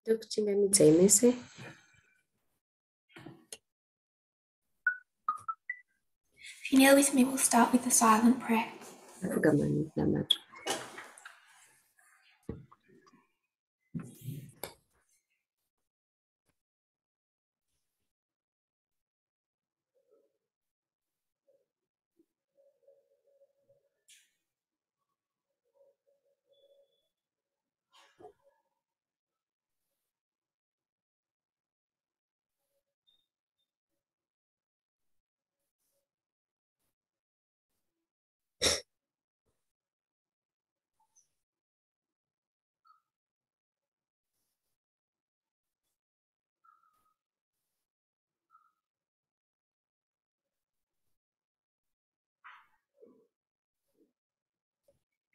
Tokuchingamidzai mese. If you kneel with me, we'll start with a silent prayer. Apfugama nemunamato.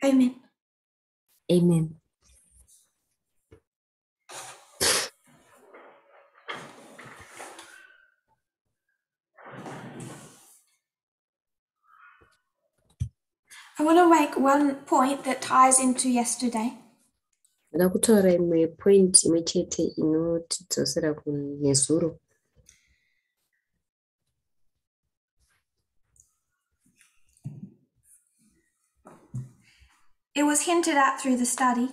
Amen. Amen. I want to make one point that ties into yesterday. Ndoda kutaura imwe point imwe chete inotidzosera kunezuro. It was hinted at through the study,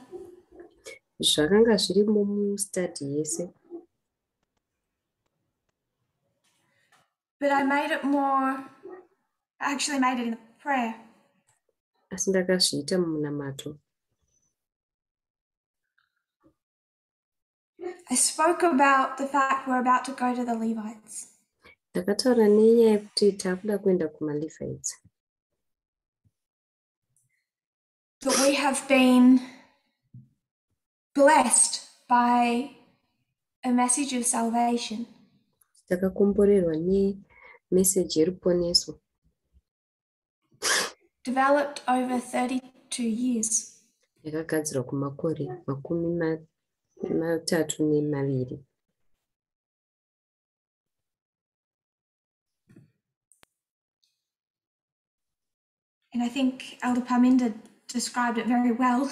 Zvakanga zvirimo mustadhi yese, but I made it more, I actually made it in the prayer. Asi ndakazviita mumunamato. I spoke about the fact we're about to go to the Levites. Ndakataura nenyaya yekuti taakuda kuenda kumaLevites. That we have been blessed by a message of salvation. Takakomborerwa nemeseji yeruponeso. Developed over 32 years. Yakagadzirwa kumakore 32. And I think Elder Parminder described it very well.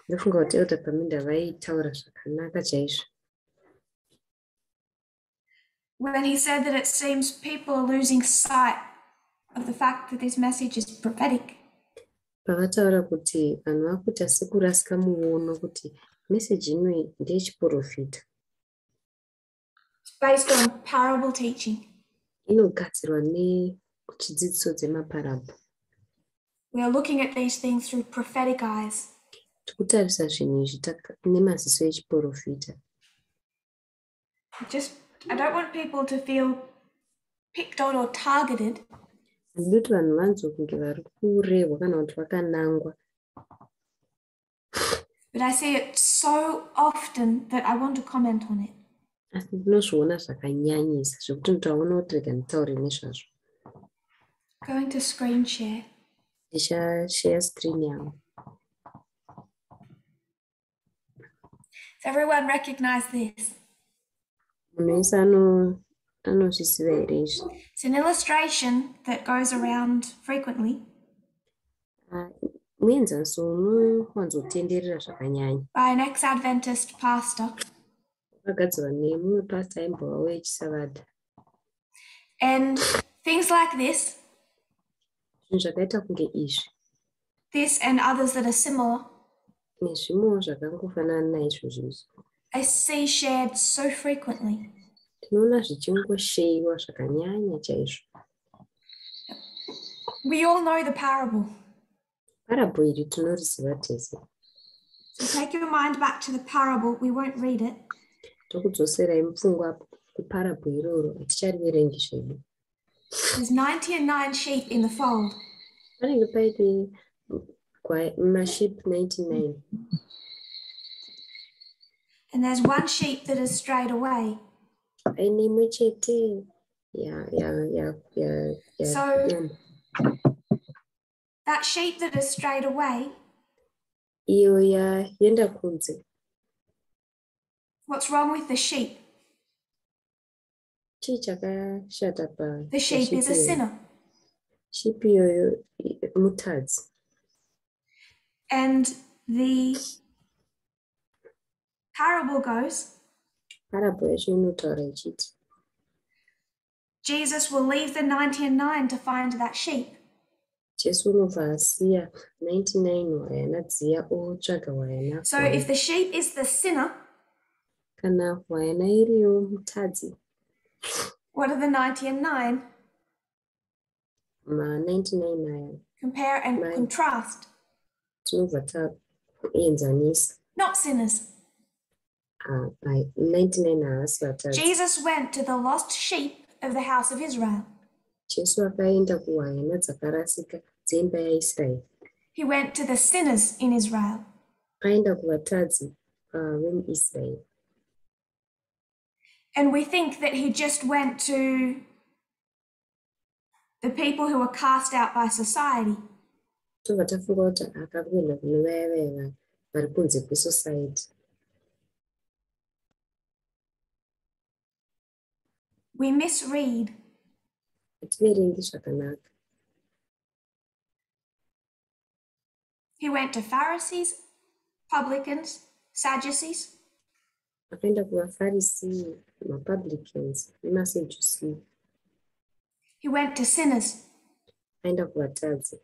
Ndofunga kuti Elder Parminder vaitaura zvakanaka chaizvo. When he said that it seems people are losing sight of the fact that this message is prophetic. Pavataura kuti vanhu vakuita sekurasika muono kuti meseji inoyi ndeyechiprofita. It's based on parable teaching. Inogadzirwa nechidzidziso dzemaparabho. We are looking at these things through prophetic eyes. Tiri kutarisa zvinhu izvi nemaziso echiprofita. I don't want people to feel picked on or targeted. Handidi kuti vanhu vanzwe kunge vari kurehwa kana kuti vakanangwa. But I see it so often that I want to comment on it. Asi ndinozviona zvakanyanyisa zvekuti nditaona kuti rega nditaure nezvazvo. Going to screen share. Ndichasheya screen yangu. Does everyone recognize this? Munhu wese anozviziva here izvi? It's an illustration that goes around frequently. Ah, muenzaniso unowanzotenderera zvakanyanya. By an ex-Adventist pastor. Wakagadzirwa nemumwe pastor aimbova wechiSavadha. And things like this, Zvinhu zvakaita kunge izvi, this and others that are similar, nezvimwewo zvakangofanana naizvozvo izvi, I see shared so frequently. Tinoona zvichingosheyiwa zvakanyanya chaizvo. We all know the parable. Parabho iri tinoriziva tese. So take your mind back to the parable. We won't read it. Tokudzoserai mupfungwa kuparabho iroro, hatichariverengi zvedu. There's 99 sheep in the fold. Panenge paine masheep 99. And there's one sheep that has strayed away. Paine imwe chete ya So ya- that sheep that has strayed away, iyo yaenda kunze. What's wrong with the sheep? Chii chakashata pa The sheep is a pasheep iyoyo? sinner. Sheep iyoyo mutadzi. And the Parable goes, Parable yacho inotaura ichiti Jesus will leave the 99 to find that sheep. Jesu unobva asiya 99 hwayana dziya otsvaga hwayana So one. If the sheep is the sinner, Kana hwayana iriyo mutadzi, what are the 99? Ma99 aya, Compare and Right. contrast. Tinobva taenzanisa. Not sinners. Ah, 99 haasi vatadzi. Jesus went to the lost sheep of the house of Israel. Jesu akaenda kuhwayana dzakarasika dzeimba yaIsraeri. He went to the sinners in Israel. Akaenda kuvatadzi vemuIsraeri. And we think that he just went to the people who were cast out by society. Tobva tafunga kuti akakuenda kune vaya vaya vari kunze kwesociety. We misread. Hativerengi zvakanaka. He went to Pharisees, publicans, Sadducees. Akaenda kuvaFarisi, mapublicans nemaSadducee. He went to sinners. Aenda kuvatadzi.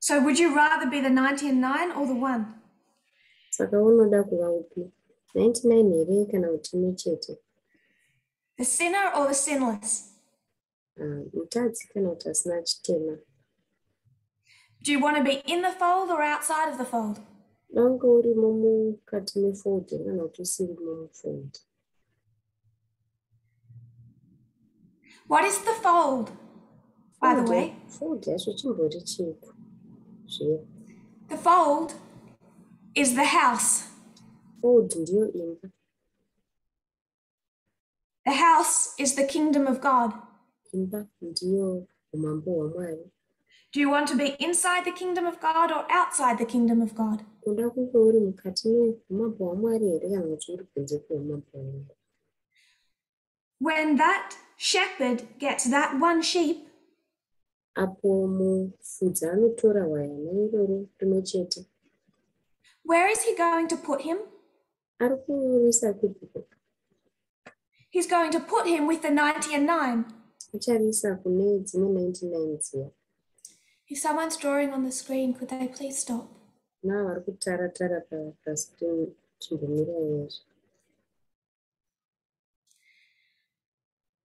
So would you rather be the 99 or the one? Saka unoda kuva upi, 99 here kana kuti imwe chete? The sinner or the sinless? Ah, mutadzi kana kuti asina chitema? Do you want to be in the fold or outside of the fold? Unge urimo mukati mefold here kana kuti usirimo mufold? What is the fold, by the way? Fold yacho chimbori chiiko zviya? The fold is the house. Fold ndiyo imba. The house is the kingdom of God. Imba ndiyo umambo hwaMwari. Do you want to be inside the kingdom of God or outside the kingdom of God? Unoda kunge uri mukati meumambo hwaMwari here kana kuti uri kunze kweumambo hwaMwari? When that shepherd gets that one sheep, Apo mufudzi anotora hwayana iroro rimwe chete, where is he going to put him? Ari kuriisa kupiko? He's going to put him with the 99. Achariisa kune dzimwe 99 dziya. If someone's drawing on the screen, could they please stop? Na vari kutara tara pascreen, chimbomirai izvo.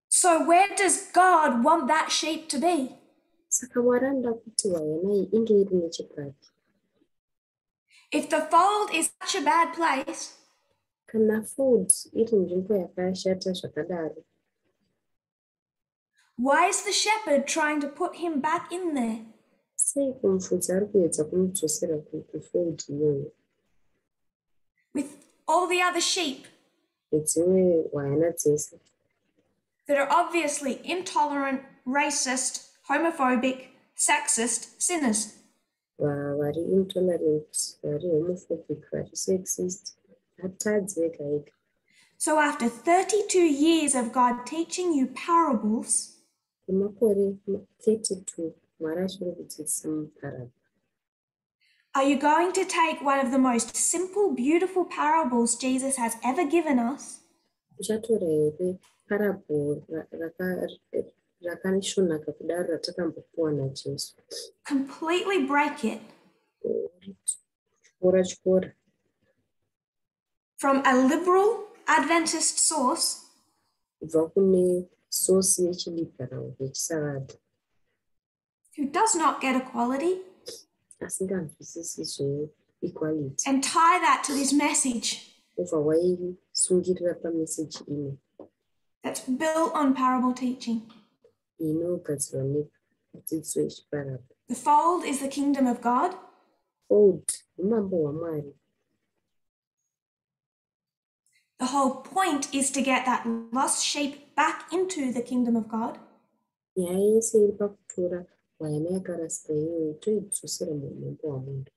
So, where does God want that sheep to be? Saka Mwari anoda kuti hwayana iyi inge iri nechepapi? If the fold is such a bad place, Kana fold iri nzvimbo yakashata zvakadaro, why is the shepherd trying to put him back in there? Sei mufudzi ari kuedza kumudzosera kufold iyoyo With all the other sheep nedzimwe hwayana dzese that are obviously intolerant, racist, homophobic, sexist sinners? Vari intolerant, vari homophobic, vari sexist, vatadzi vega vega? So, after 32 years of God teaching you parables, Kwemakore 32 Mwari achiri kudzidzisa muparabho, are you going to take one of the most simple, beautiful parables Jesus has ever given us uchatora here parabho rakaisvonaka kudaro ratakambopiwa naJesu, completely break it tyora tyora from a liberal Adventist source kubva kune source yechiliberal yechisavadha who does not get equality asinganzwisisi zveequality and tie that to this message obva waisungirira pameseji ino that's built on parable teaching? Inogadzirwa nedzidziso yechiparabho? The fold is the kingdom of God. Fold umambo hwaMwari. The whole point is to get that lost sheep back into the kingdom of God. Nyaya yese iri pakutora hwayana yakarasika iyoyo toidzosera muumambo hwaMwari.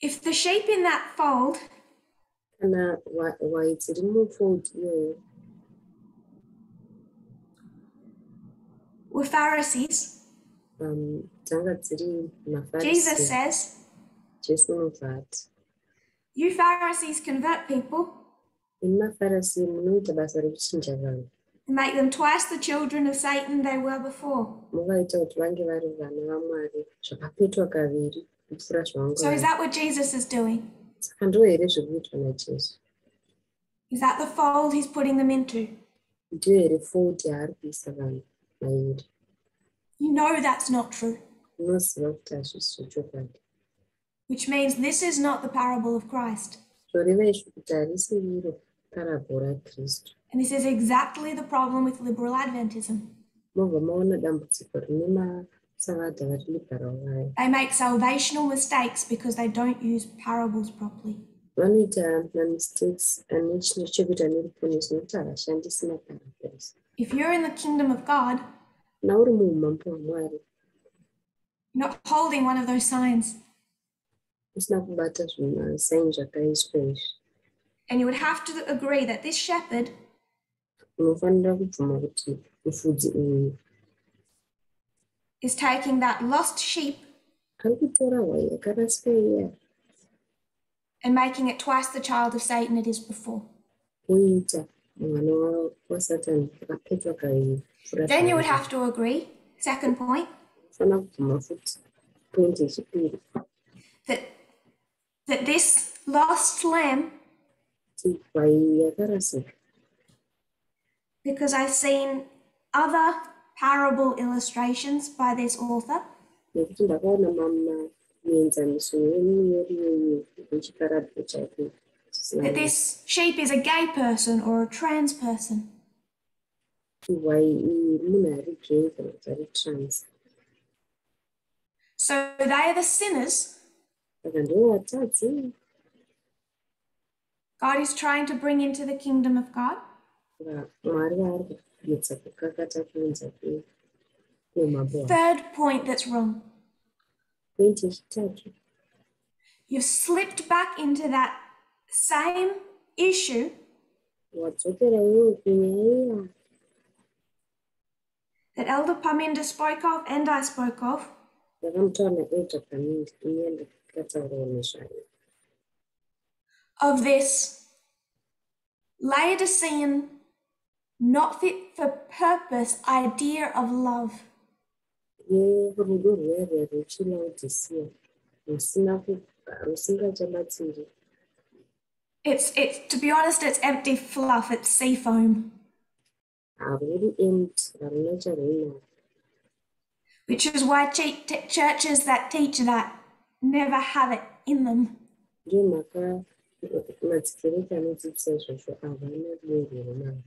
If the sheep in that fold Kana hwai dziri mufold iyoyo were Pharisees, dzanga dziri Jesus maFarisi, says, Jesu unobva ati, "You Pharisees convert people imi maFarisi munoita basa rekuchinja vanhu, and make them twice the children of Satan they were before." muvaita kuti vange vari vana vaMwari zvakapetwa kaviri kupfuura zvavanga So is vari. that what Jesus is doing? Saka ndo here zviri kuitwa naJesu? Is that the fold he's putting them into? Ndiyo here fold yaari kuisa vanhu mairi? You know that's not true, Unoziva kuti hazvisi zvechokwadi. which means this is not the parable of Christ. Zvoreva izvo kuti harisi riro parabho raKristu. And this is exactly the problem with liberal Adventism. Mobva maona dambudziko rine masavadha vari liberal vaya. They make salvational mistakes because they don't use parables properly. Vanoita mamistakes ane chekuita neruponeso nekuti havashandisi maparables. If you're in the kingdom of God, Kana uri muumambo hwaMwari you're not holding one of those signs. usina kubata zvimasaini zvakaiswa izvi, And you would have to agree that this shepherd unofanira kubvuma kuti mufudzi uyu is taking that lost sheep ari kutora hwai yakarasika iya and making it twice the child of Satan it is before. oiita mwana waSatani akapetwa kaviri kupfuura Then you would zvaanga. have to agree, second point, Unofanira kubvuma futi point yechipiri that this lost lamb, kuti hwai yakarasika, because I've seen other parable illustrations by this author, nekuti ndakaona mamwe mienzaniso yemunyori yeyu yechiparabho chake chisina that this sheep is a gay person or a trans person. kuti hwai iyi munhu ari gay kana kuti ari trans. So they are the sinners Saka ndivo vatadzi God is trying to bring into the kingdom of God. Mwari vaari kuedza kukakata kuunza kuumambo hwake. Third point that's wrong. Point yechitatu, You've slipped back into that same issue wadzokera iwewe kunyaya iya that Elder Parminder spoke of and I spoke of, yakamutaura naElder Parminder, iye ndakataurawo nezvayo, of this Laodicean, not fit for purpose idea of love. Yerudo rwuya rwuya rwechiLaodicea rusingachabatsiri. It's to be honest, it's empty fluff, it's sea foam, Haruri empty, haruna charwuinaro. which is why churches that teach that never have it in them. Ndiyo mhaka madzikereke anodzidzisa izvozvo havana rudo irworwo navo.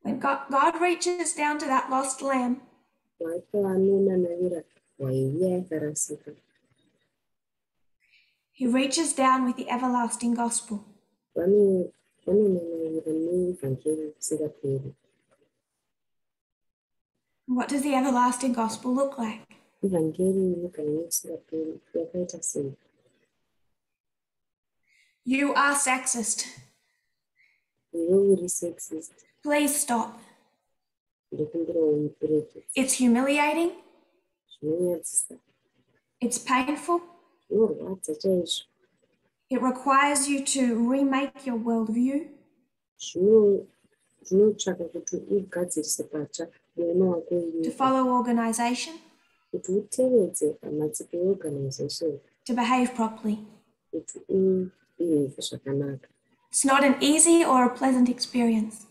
When God reaches down to that lost lamb, Mwari paanonanavira hwai iya yakarasika, he reaches down with the everlasting gospel. Vanonanavira neevhangeri risingaperi. What does the everlasting gospel look like? Evhangeri inogara nekusingaperi yakaita sei? You are sexist. Iwe uri sexist. Please stop. Ndokumbirawo muregedze. It's humiliating. Zvinonyadzisa. It's painful. Zvinorwadza chaizvo. It requires you to remake your worldview. Zvinotsvaka kuti ugadzirise patsva muono wako To wenyika, follow organization, kuti utevedze matsiko eorganization, to behave properly. kuti ubehave zvakanaka. It's not an easy or a pleasant experience.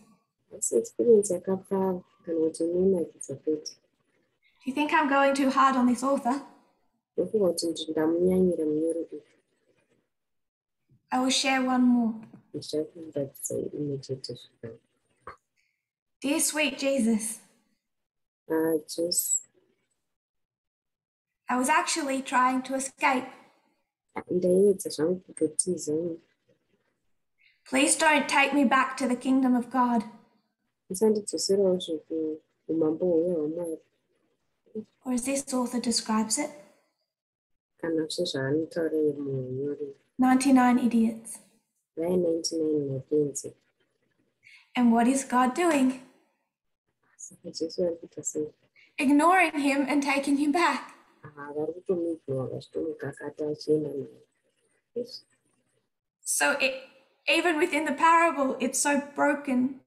Asi experience yakapfava kana kuti inonakidza kwete. Do you think I'm going too hard on this author? Ndofunga kuti ndamunyanyira munyori uyu. I will share one more. Ndichakuratidzai imwe chete zvakare. Dear sweet Jesus, Jesu, I was actually trying to escape. Ndaiedza zvangu kutotiza. Please don't take me back to the kingdom of God. Musandidzoserawo kuumambo huya hwaMwari. Or as this author describes it, Kana sezvaanotaura munyori. 99 idiots. Vai 99 mapenzi. And what is God doing? Saka Jesu vari kuita sei? Ignoring him and taking him back. Ah, vari kutomuignora vachitomukakata achienda naye. Yes. So even within the parable, it's so broken.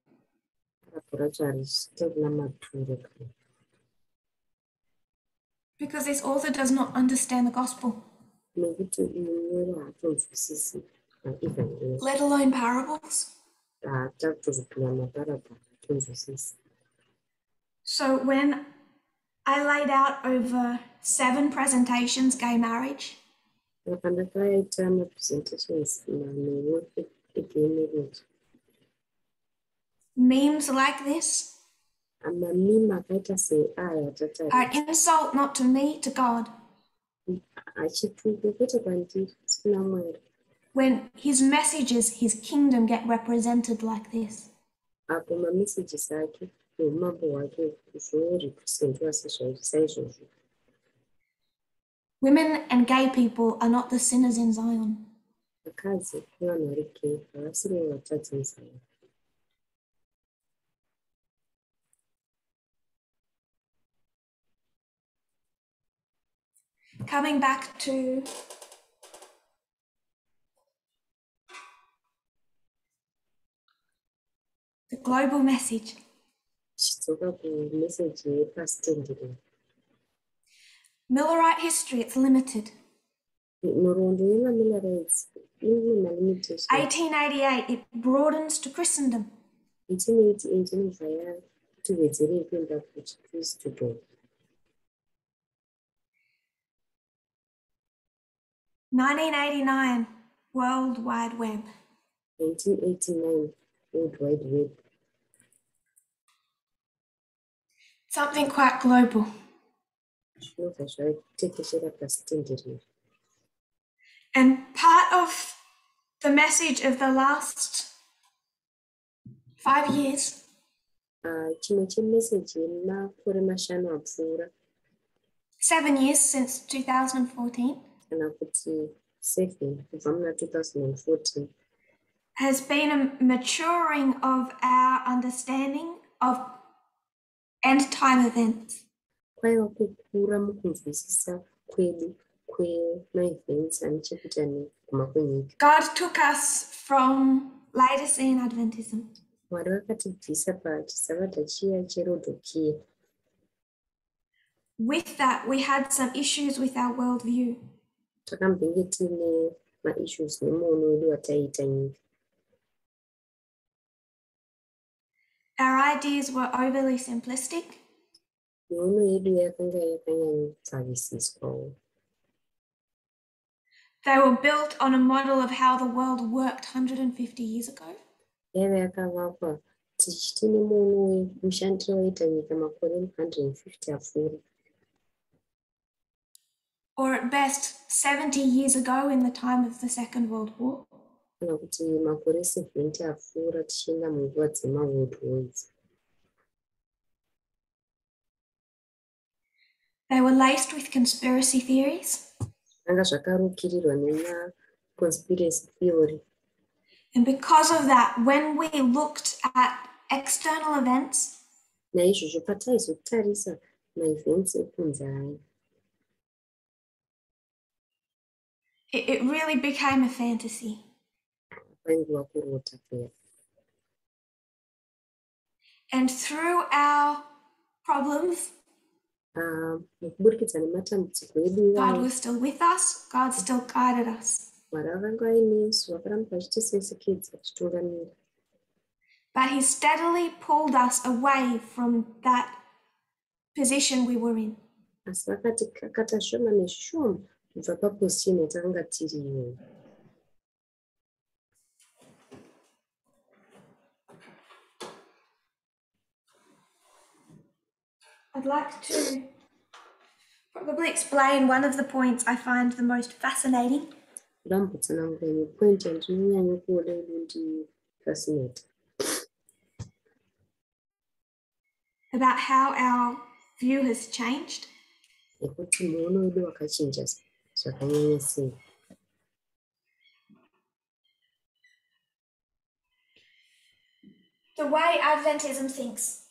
Parable racho harichitorina maturo kana. Because this author does not understand the gospel, Nekuti munyori haatonzwisisi maevhangeri. Let alone parables. Haatotozopinda maparable haatonzwisisi. So when I laid out over 7 presentations gay marriage, Saka ndakaita mapresentations manomwe egay marriage. Memes like this Mameme akaita seaya tatarisa are an insult not to me, to God. Achituko kwete kwandiri asi kuna Mwari. When his messages, his kingdom get represented like this. Apo mamessages ake neumambo hwake zvorepresentwa saizvozvo. Women and gay people are not the sinners in Zion. Vakadzi nevanhu vari gay havasirivo vatadzi muZion. Coming back to the global message. Tichidzoka kumeseji yepasi tenderere. Millerite history, it's limited. Nhoroondo yemaMillerites ine malimitations. 1888, it broadens to Christendom. 1888 inobva yati wedzerei kuenda kuchiKristudom. 1989, World Wide Web. 1989, World Wide Web. Something quite global. Zvinobva zvatekeshera pasi tenderere. And part of the message of the last 5 years Ah, chimwe chemeseji yemakore 5 apfuura, 7 years since 2014, kana kuti 7 kubva muna 2014, has been a maturing of our understanding of end time events. Kwaiva kukura mukunzwisisa kwedu kwemaevents ane chekuita nekuguma kwenyika. God took us from Laodicean Adventism Mwari vakatibvisa pachisavadha chiya cheRodhokiya. With that, we had some issues with our worldview. Takambenge tiine maissues nemuono wedu wataiita nyika. Our ideas were overly simplistic. Miono yedu yakanga yakanyanyopfavisiswawo. They were built on a model of how the world worked 150 years ago. Yaiva yakavakwa tichitine muono wemushandiro waiita nyika makore 150 apfuura. Or at best 70 years ago in the time of the Second World War. Kana kuti makore 70 apfuura tichienda munguva dzemaworld wars. They were laced with conspiracy theories. Zvanga zvakarukirirwa nemaconspiracy theory. And because of that, when we looked at external events, Naizvozvo pataizotarisa maevents ekunze aya, it really became a fantasy. Kwaingova kurota kuya. And through our problems, Ah, mukuburikidza nematambudziko edu God iwayo, was still with us, God still guided us. Mwari vakanga vainesu, vakaramba vachitisesekedza vachitungamira. But He steadily pulled us away from that position we were in. Asi vakatikakata shoma neshoma kubva paposition yatakanga tiri iyoyo. I'd like to probably explain one of the points I find the most fascinating. Kuda kumbotsanangura imwe point yandinonyanya kuona inondifascinate about how our view has changed. Yekuti muono wedu wakachinja Zvakanyanya sei? The way Adventism thinks,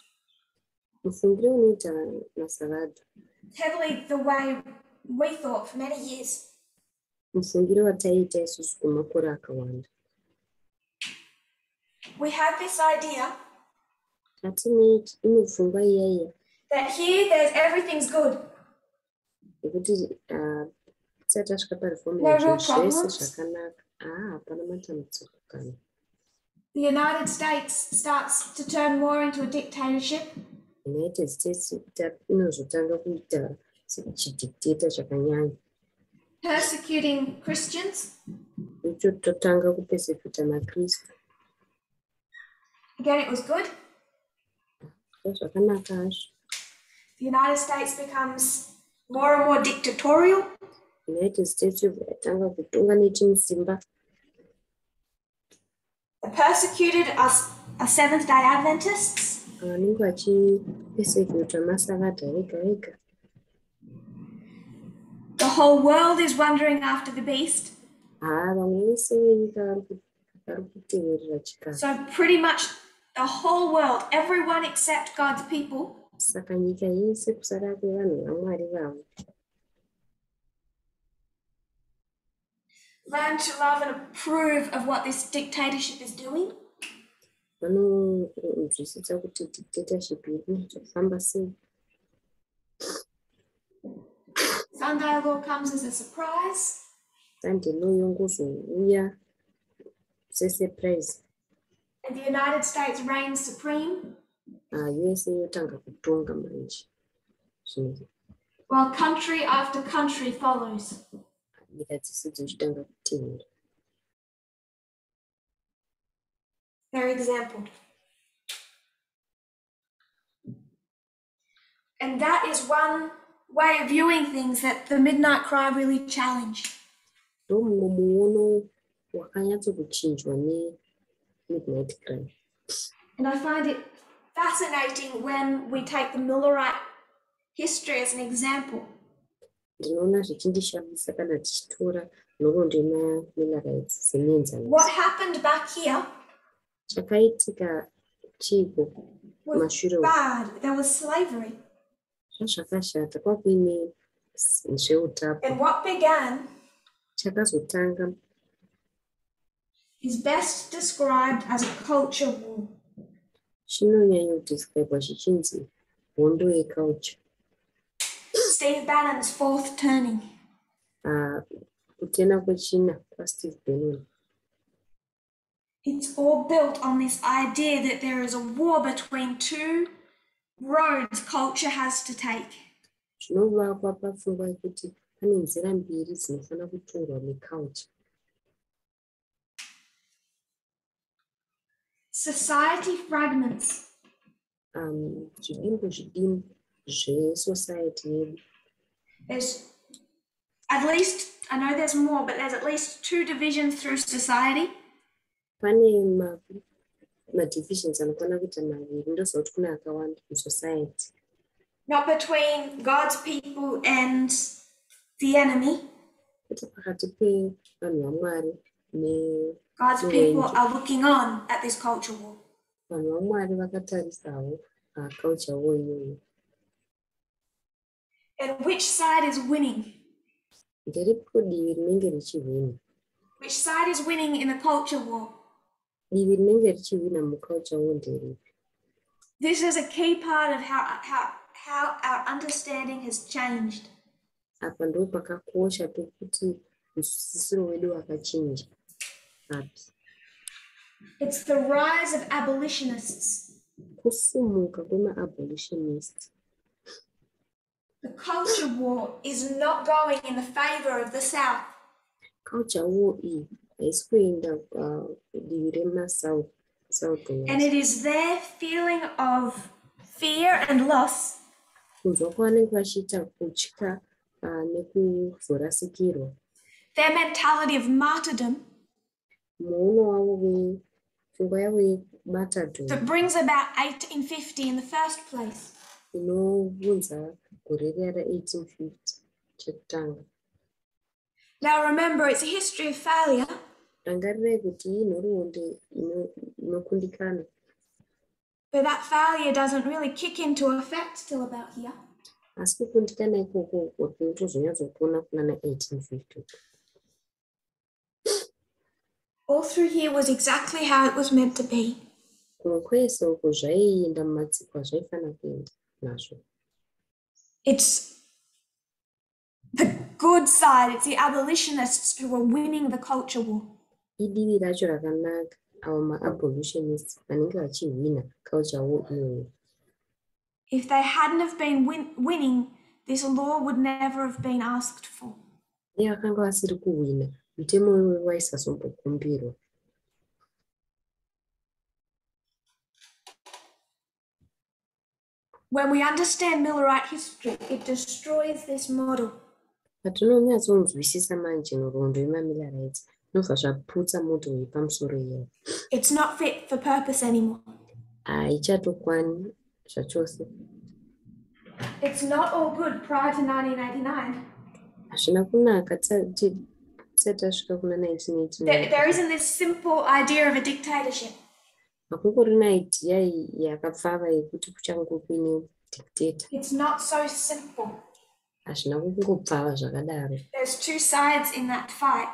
Mufungiro unoita maSavadha, heavily the way we thought for many years. Mufungiro wataiita isusu kwemakore akawanda. We had this idea Hatine imwe pfungwa iyaiya that here there's everything's good. Yekuti tisati tasvika pareform, No real zvinhu zvese problems. zvakanaka, haa, hapana matambudziko kana. The United States starts to turn more into a dictatorship. United States inozotanga kuita chidictator chakanyanya. Persecuting Christians. Ichototanga kupersecuta maKristu. Again, it was good. Zvakanaka hazvo. The United States becomes more and more dictatorial. United States yobva yatanga kutonga nechimusimba. The persecuted are Seventh day Adventists. Vanenge vachipersecuta maSavadha vega vega. The whole world is wondering after the beast. Haa, vamwe vese venyika vari kuteverera chikara. So, pretty much the whole world, everyone except God's people, Saka nyika yese kusara kwevanhu vaMwari vavo learn to love and approve of what this dictatorship is doing. Vanonzwisisa kuti dictatorship iri kunyatso sei. Sunday law comes as a surprise. Sunday law yongozouya sesurprise. And the United States reigns supreme USA yotanga kutonga manje zvinhu, while country after country follows. Nyika dzese dzichitanga kutevera their example. And that is one way of viewing things that the Midnight Cry really challenged. Ndomumwe muono wakanyatsokuchinjwa neMidnight Cry. And I find it fascinating when we take the Millerite history as an example. Ndinoona zvichindishamisa kana tichitora nhoroondo yemaMillerites semuenzaniso. What happened back here Chakaitika chiiko was kumashure uku? bad. There was slavery. Zvazvakashata, kwakuine zveutapwa. And what began Chakazotanga is best described as a culture war. Chinonyanyodescribwa chichinzi hondo yeculture. Steve Bannon's fourth turning. Kutena kwechina kwaSteve Bannon. It's all built on this idea that there is a war between two roads culture has to take. Zvinovakwa papfungwa yekuti pane nzira mbiri dzinofanira kutorwa neculture. Society fragments. Zvidimbu zvidimbu zvesociety yedu. There's at least, I know there's more, but there's at least two divisions through society. Pane madivisions anokwana kuita maviri, ndoziva kuti kune akawanda musociety. Not between God's people and the enemy. Kwete pakati pevanhu vaMwari ne God's people Muvengi. are looking on at this culture war. Vanhu vaMwari vakatarisawo culture war iyoyo. And which side is winning? Nderipiko divi rinenge richihwina? Which side is winning in the culture war? Divi rinenge richihwina muculture war nderipi? This is a key part of how our understanding has changed. Apa ndo pakakosha pekuti musisiro wedu wakachinja api. It's the rise of abolitionists. Kusumuka kwemaabolitionist. The culture war is not going in the favor of the South. Culture war iyi haisi kuenda kudivi remasouth And southerners. it is their feeling of fear and loss Kunzwa kwavanenge vachiita kutya nekuzorasikirwa, their mentality of martyrdom muono wavo wepfungwa yavo yemartyrdom that brings about 1850 in the first place. Inounza gore riya ra1850 chekutanga. Now remember, it's a history of failure. Rangarirai kuti iyi nhoroondo inokundikana. But that failure doesn't really kick into effect till about here. Asi kukundikana ikoko uko tinotozonyatsokuona kuna na1850. All through here was exactly how it was meant to be. Kumwe kwese uko zvaienda mumatsiko azvaifanira kuenda nazvo. It's the good side, it's the abolitionists who were winning the culture war. Idivi racho rakanaka, avo maabolitionists vanenge vachihwina culture war iyoyo. If they hadn't have been winning, this law would never have been asked for. Dai vakanga vasiri kuhwina, mutemo iwoyo waisazombokumbirwa. When we understand Millerite history, it destroys this model. Patinonyatsonzwisisa manje nhoroondo yemaMillerites, zvinobva zvaputsa model yepamusoro iyoyo. It's not fit for purpose anymore. Haichatokwanyi zvachose. It's not all good prior to 1989. Hazvina kunaka tisati tasvika kuna 1989. There isn't this simple idea of a dictatorship. Hakungorina idea yakapfava yekuti kuchange kuine dictator. It's not so simple. Hazvina kungopfava zvakadaro. There's two sides in that fight.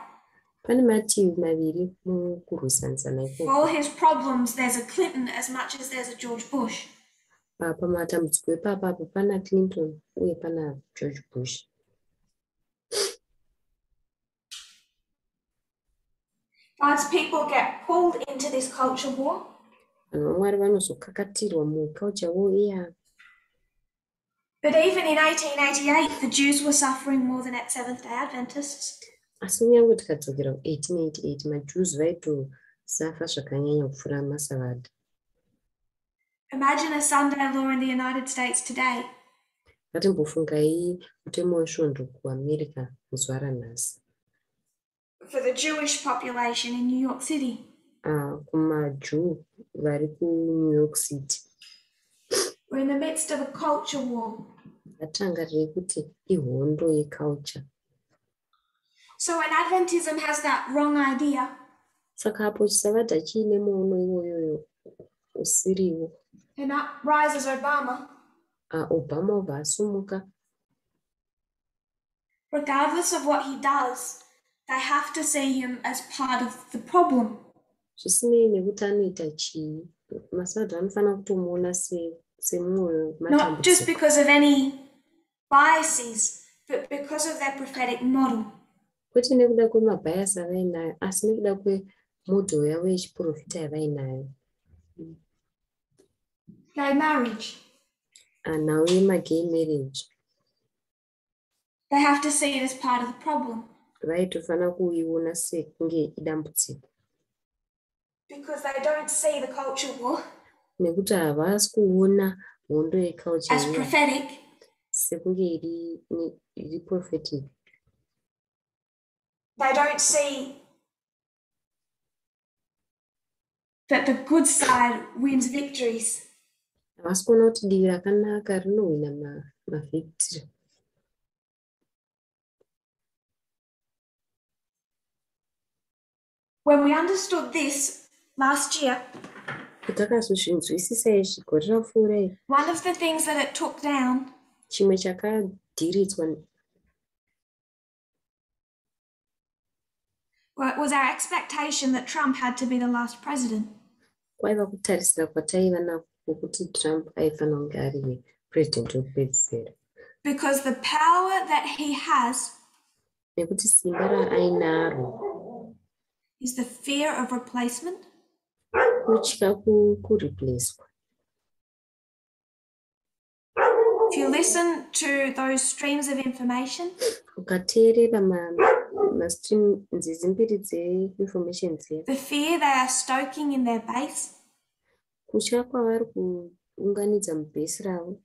Pane mativi maviri mukurwisanisana ikoko. For all his problems, there's a Clinton as much as there's a George Bush. Pamatambudziko ipapapo pana Clinton uye pana George Bush. God's people get pulled into this culture war. Vanhu vaMwari vanozokakatirwa muculture war iya. But even in 1888, the Jews were suffering more than at Seventh-day Adventists. Asi kunyange tikadzokera ku1888, maJews vaitosafa zvakanyanya kupfuura maSavadha. Imagine a Sunday law in the United States today. Ngatimbofungai mutemo wesvondo kuAmerica muzuva ranhasi. For the Jewish population in New York City. KumaJew vari kuNew York City. We're in the midst of a culture war. Ngatirangarirei kuti ihondo yeculture. So when Adventism has that wrong idea, Saka apo chiSavadha chiine muono iwoyoyo usiriwo, and up rises Obama. Obama obva asumuka. Regardless of what he does, they have to see him as part of the problem. Zvisinei nekuti anoita chii, maSavadha anofanira kutomuona semumwe Not just wematambudziko. because of any biases, but because of their prophetic model. Kwete nekuda kwemabhayasi avainayo, asi nekuda kwemodel yavo yechiprofita yavainayo. Gay marriage. Nhau yemagay marriage. They have to see it as part of the problem. Vaitofanira kuiona sekunge idambudziko. Because they don't see the culture war Nekuti havasi kuona hondo yeculture as iya prophetic. sekunge iri prophetic. They don't see that the good side wins victories. Havasi kuona kuti divi rakanaka rinohwina mavhictory. When we understood this last year, Patakazozvinzwisisa izvi gore rapfuura iri, one of the things that it took down chimwe chakadhiridzwa was our expectation that Trump had to be the last president. Kwaiva kutarisira kwataiva nako kwokuti Trump aifanira kunge ari president wekupedzisira. Because the power that he has Nekuti simba raainaro is the fear of replacement. Kutya kureplacwa. If you listen to those streams of information, Ukateerera mastream nzizi mbiri dzeinformation dziya, the fear they are stoking in their base kutya kwavari kuunganidza mubhesi ravo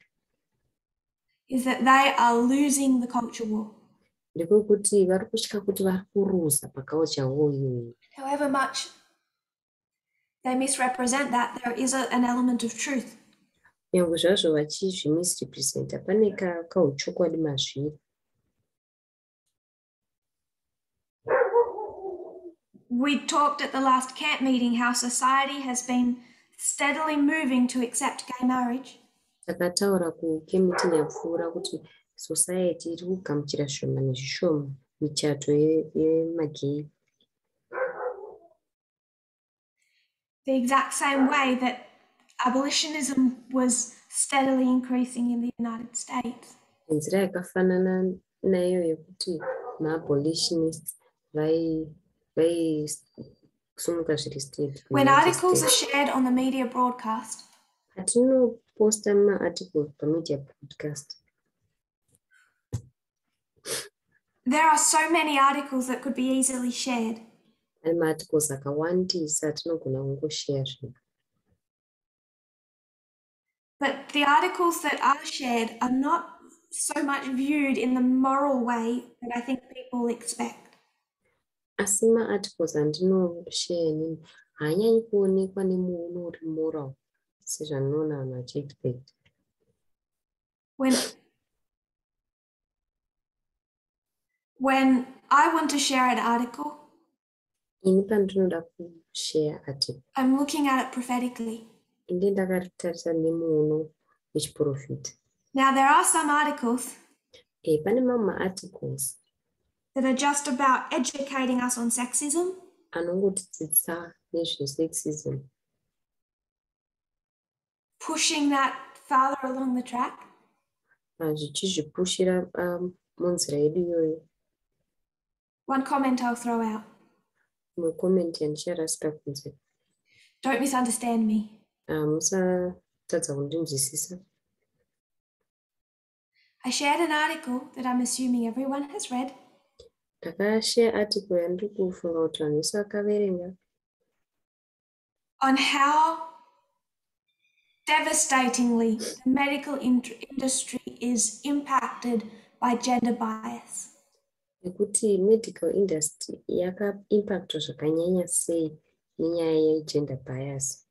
is that they are losing the culture war. Ndekwekuti vari kutya kuti vari kuruza paculture war iyoyi. However much they misrepresent that, there is an element of truth. Nyange zvazvo vachizvimisrepresenta, pane kauchokwadi mazviri. We talked at the last camp meeting how society has been steadily moving to accept gay marriage. Takataura kucamp meeting yapfuura kuti society iri kugamuchira zvishoma nezvishoma michato yemagay. The exact same way that abolitionism was steadily increasing in the United States. Nenzira yakafanana naiyo yekuti maabolitionists vaisumuka zviri steady. When articles are shared on the media broadcast, Patinoposta maarticles pamedia broadcast, there are so many articles that could be easily shared. Pane maarticles akawandisa atinogona kungosheya zvinhu. But the articles that are shared are not so much viewed in the moral way that I think people expect. Asi maarticles andinosheya inini haanyanyi kuonekwa nemuono uri moral sezvandinoona vanhu vachiexpect. When I want to share an article, Ini pandinoda kusheya article, I'm looking at it prophetically. Inde ndakaritarisa nemuono wechiprofita. Now, there are some articles Pane mamwe maarticles that are just about educating us on sexism. Anongotidzidzisa nezvesexism. Pushing that farther along the track. Zvichizvipushira munzira yedu iyoyo. One comment I'll throw out. Imwe comment yandicharasira kunze. Don't misunderstand me. Musatadza kundinzwisisa. I shared an article that I'm assuming everyone has read. Ndakasheya article yandiri kufunga kuti vanhu vese vakaverenga. On how devastatingly the medical industry is impacted by gender bias. Nekuti medical industry yakaimpactwa zvakanyanya sei nenyaya yegender bias.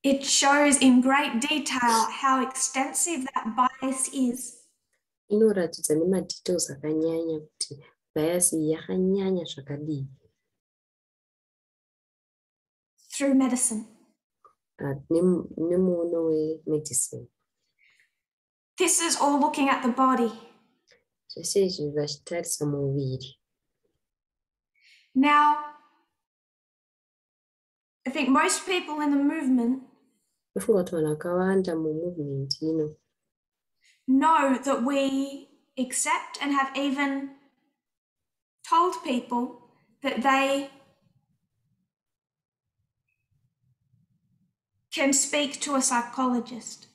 It shows in great detail how extensive that bias is. Inoratidza nemadetails akanyanya kuti bias iyi yakanyanya zvakadii. Through medicine. Nemuono wemedicine. This is all looking at the body. Zvese izvi vachitarisa muviri. Now, I think most people in the movement Ndofunga kuti vanhu vakawanda mumovement ino know that we accept and have even told people that they can speak to a psychologist.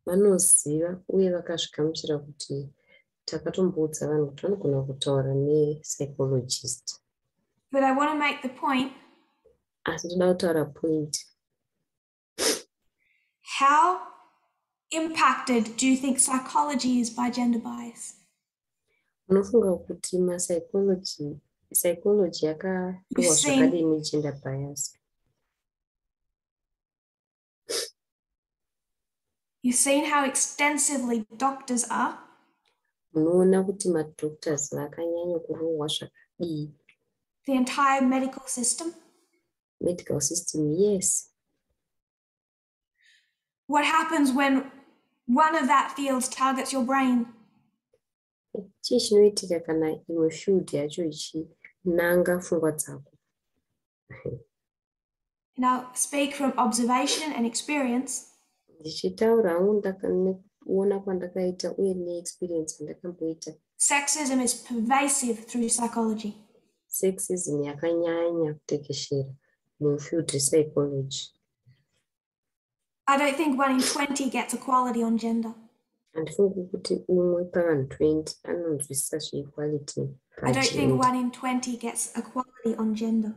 Vanoziva uye vakazvigamuchira kuti takatomboudza vanhu kuti vanogona kutaura nepsychologist. But I want to make the point. Asi ndoda kutaura point. How impacted do you think psychology is by gender bias? Unofunga kuti mapsychology psychology yakarohwa zvakadini gender bias? You've seen how extensively doctors are. Unoona kuti madoctors vakanyanya kurohwa zvakadii. The entire medical system. Medical system, yes. What happens when one of that fields targets your brain? Chii chinoitika kana imwe field yacho ichinanga pfungwa dzako? And I'll speak from observation and experience. Ndichitaura hangu nekuona kwandakaita uye neexperience yandakamboita. Sexism is pervasive through psychology. Sexism yakanyanya kutekeshera mufield repsychology. I don't think 1 in 20 gets equality on gender. Handifungi kuti umwe pavanhu 20 anonzwisisa zveequality I don't think pagender. 1 in 20 gets equality on gender.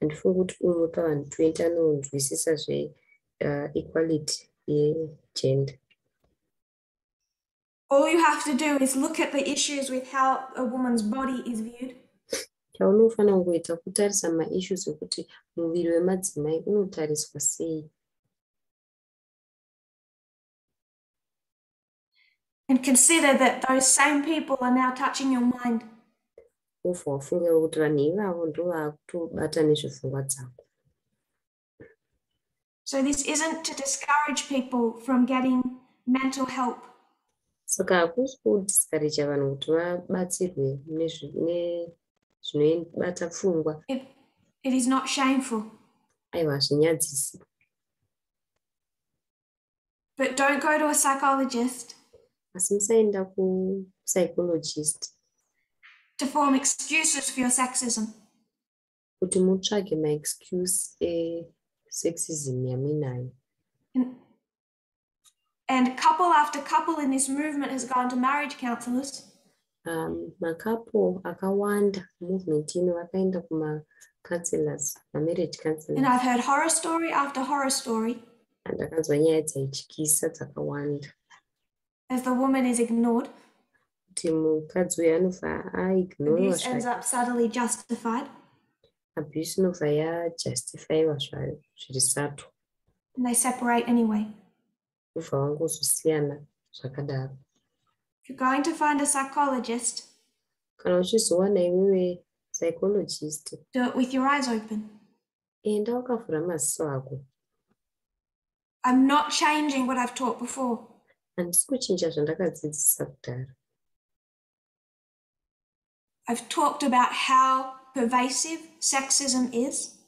Handifungi kuti umwe pavanhu 20 anonzwisisa zve-equality yegender. All you have to do is look at the issues with how a woman's body is viewed. Chaunofanira kungoita kutarisa maissues ekuti muviri wemadzimai unotariswa sei. And consider that those same people are now touching your mind. Wobva wafunga kuti vanhu ivavo ndo vaakutobata nezvepfungwa dzako. So, this isn't to discourage people from getting mental help. Saka hakusi kudiscourager vanhu kuti vabatsirwe nezvinobata pfungwa. It is not shameful. Aiwa, hazvinyadzisi. But don't go to a psychologist Asi musaenda kupsychologist to form excuses for your sexism. Kuti mutsvage maexcuse esexism yamuinayo. And couple after couple in this movement has gone to marriage counselors Macouple akawanda movement ino vakaenda kumacounselors, mamarriage and counselors. I've heard horror story after horror story Ndakanzwa nyaya dzaityisa dzakawanda as the woman is ignored. Kuti mukadzi uyu anobva aignorwa. Abuse ends up subtly justified Abuse inobva yajustifyiwa zvayo zviri subtle. And they separate anyway. Ubva wangozosiyana zvakadaro. If you're going to find a psychologist, Kana uchizowana iwewe psychologist, do it with your eyes open. Enda wakavhura maziso ako. I'm not changing what I've taught before. Handisi kuchinja zvandakadzidzisa kudhara. I've talked about how pervasive sexism is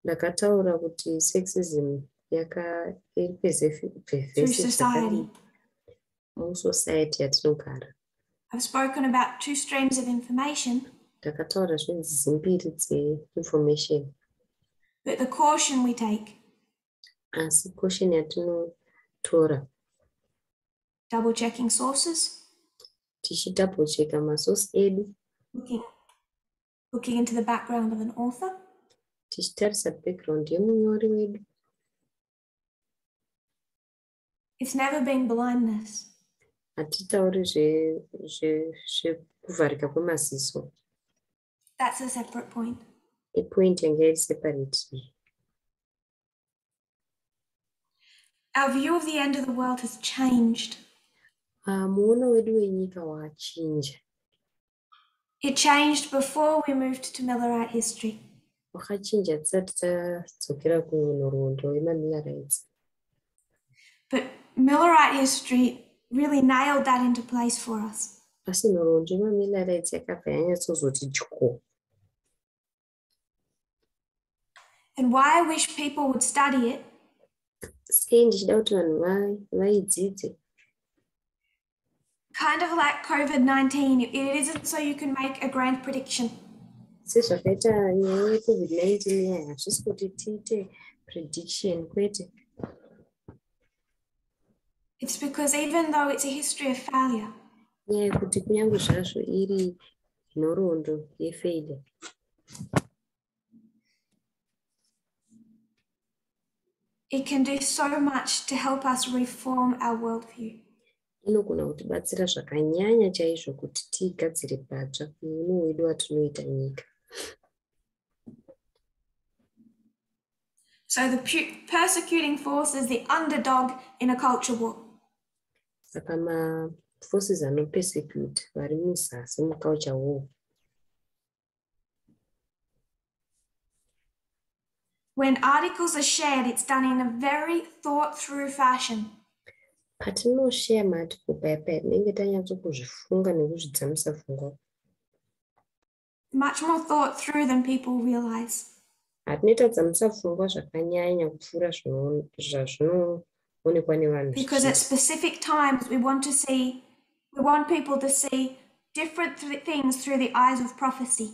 Ndakataura kuti sexism yaka iri through pervasive society. zvakadii musociety yatinogara. I've spoken about two streams of information, Ndakataura zvenzizi mbiri dzeinformation, but the caution we take, asi caution yatinotora, double checking sources, tichidouble checka masource edu, looking into the background of an author, tichitarisa background yemunyori wedu, it's never been blindness. Hatitauri zvekuvharika kwemaziso. That's a separate point. Ipoint yanga iri separate iyi. Our view of the end of the world has changed. Ah, muono wedu wenyika wachinja. It changed before we moved to Millerite history. Wakachinja tisati tadzokera kunhoroondo yemamillerites. But Millerite history really nailed that into place for us. Asi nhoroondo yemamillerites yakabva yanyatsozoti dyo. And why I wish people would study it Sei ndichida kuti vanhu vaidzidze? Kind of like COVID 19, it isn't so you can make a grand prediction. Sezvakaita nyaya yeCOVID-19 iya, hazvisi kuti tiite prediction, kwete. It's because even though it's a history of failure, Nyaya yekuti kunyange zvazvo iri nhoroondo yefailure, it can do so much to help us reform our worldview. Inogona kutibatsira zvakanyanya chaizvo kuti tigadzire patsva muono wedu watinoita nyika. So the persecuting force is the underdog in a culture war. Saka maforces anopersecute vari muzasi muculture war. When articles are shared, it's done in a very thought through fashion. Patinoshare maarticle paya paya, tinenge tanyatsokuzvifunga nekuzvidzamisa pfungwa. Much more thought through than people realize. Hatinoita dzamisa pfungwa zvakanyanya kupfuura zvazvinoonekwa nevanhu Because at zvizhinji. Specific times, we want people to see different things through the eyes of prophecy.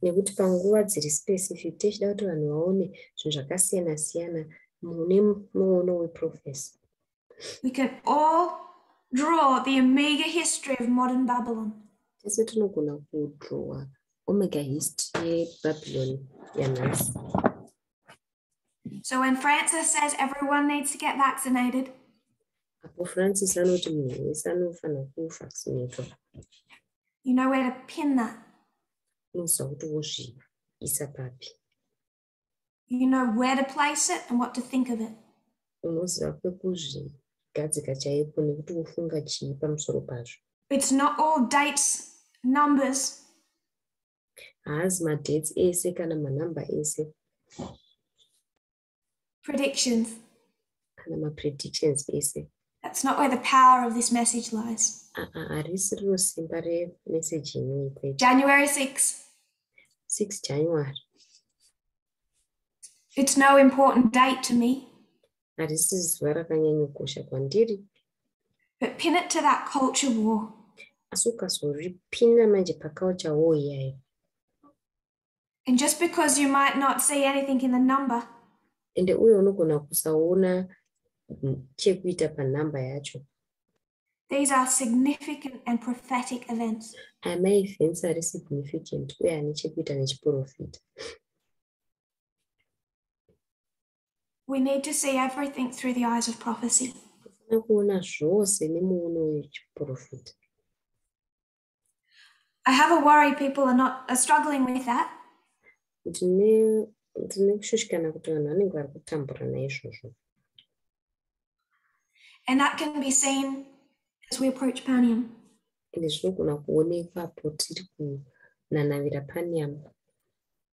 Nekuti panguva dziri specific tichida kuti vanhu vaone zvinhu zvakasiyana siyana mune muono weprophecy. We can all draw the Omega history of modern Babylon. Tese tinogona kudrowa omega history yebabylon yanhasi. So when Francis says everyone needs to get vaccinated, Apo Francis anoti munhu wese anofanira kuvaccinatwa, you know where to pin that. Unoziva kuti wozviisa papi. You know where to place it and what to think of it. Unoziva kwekuzviisa. kuzvigadzika chaipo nekuti wofunga chii pamusoro pazvo. It's not all dates, numbers. Haazi madates ese kana manhamba ese. Predictions. Kana mapredictions ese. That's not where the power of this message lies. Harisi riro simba remeseji inoyi kwete. January 6. 6 January. It's no important date to me. Harisi zuva rakanyanyokosha kwandiri. But pin it to that culture war. Asi ukazoripina manje paculture war iyayo. And just because you might not see anything in the number. Ende uye unogona kusaona chekuita panhamba yacho. These are significant and prophetic events. Aya maevents ari significant uye ane chekuita nechiprofita. We need to see everything through the eyes of prophecy. Tofanira kuona zvose nemuono wechiprofita. I have a worry people are struggling with that. Ndine kushushikana kuti vanhu vanenge vari kutambura naizvozvo. And that can be seen as we approach Panium. Ende zvinogona kuonekwa apo tiri kunanavira Panium.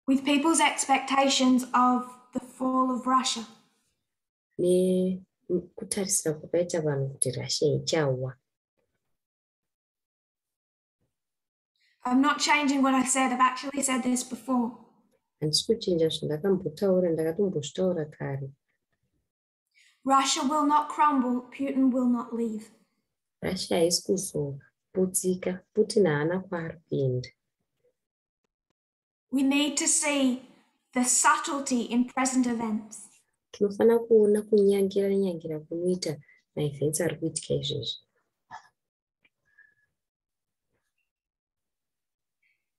With people's expectations of the fall of Russia. Nekutarisira kwakaita vanhu kuti Russia ichawa. I'm not changing what I said. I've actually said this before. Handisi kuchinja zvandakambotaura, ndakatombozvitaura kare. Russia will not crumble, Putin will not leave. Russia haisi kuzoputsika, Putin haana kwaari kuenda. We need to see the subtlety in present events. Tinofanira kuona kunyangira nyangira kunoita maevents ari kuitika izvezvi.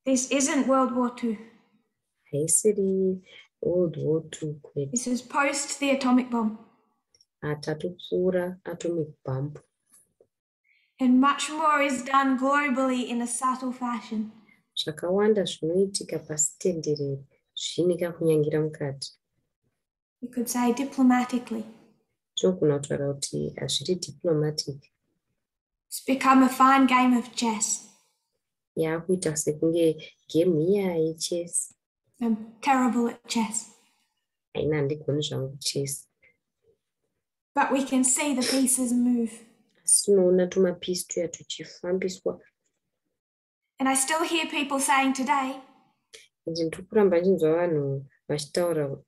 This isn't World War II. Haisiri World War II kwete. This is post the atomic bomb. Tatopfuura atomic bomb. And much more is done globally in a subtle fashion. Zvakawanda zvinoitika pasi tenderere zviine kakunyangira mukati. You could say diplomatically. Tinogona kutaura kuti hazviri diplomatic. It's become a fine game of chess. Yaakuita sekunge game iya yechess. I'm terrible at chess. Haina, handigoni zvangu chess. But we can see the pieces move. Asi tinoona tumapisi tuya tuchifambiswa. And I still hear people saying today Ende ndiri kuramba ndichinzwa vanhu vachitaura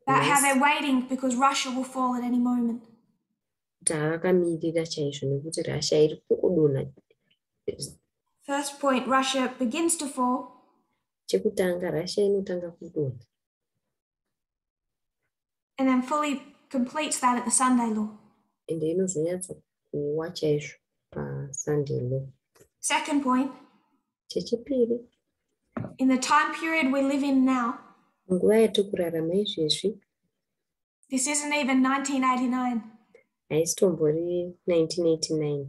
about how they're waiting because Russia will fall at any moment. Kuti havakamirira chaizvo nekuti Russia iri kudonha. First point, Russia begins to fall. Chekutanga, Russia inotanga kudonha. And then fully completes that at the Sunday law. Ende inozonyatsa kuwa chaizvo paSunday law. Second point. Chechipiri. In the time period we live in now. Nguva yatiri kurarama izvezvi. This isn't even 1989. Haisitombori 1989.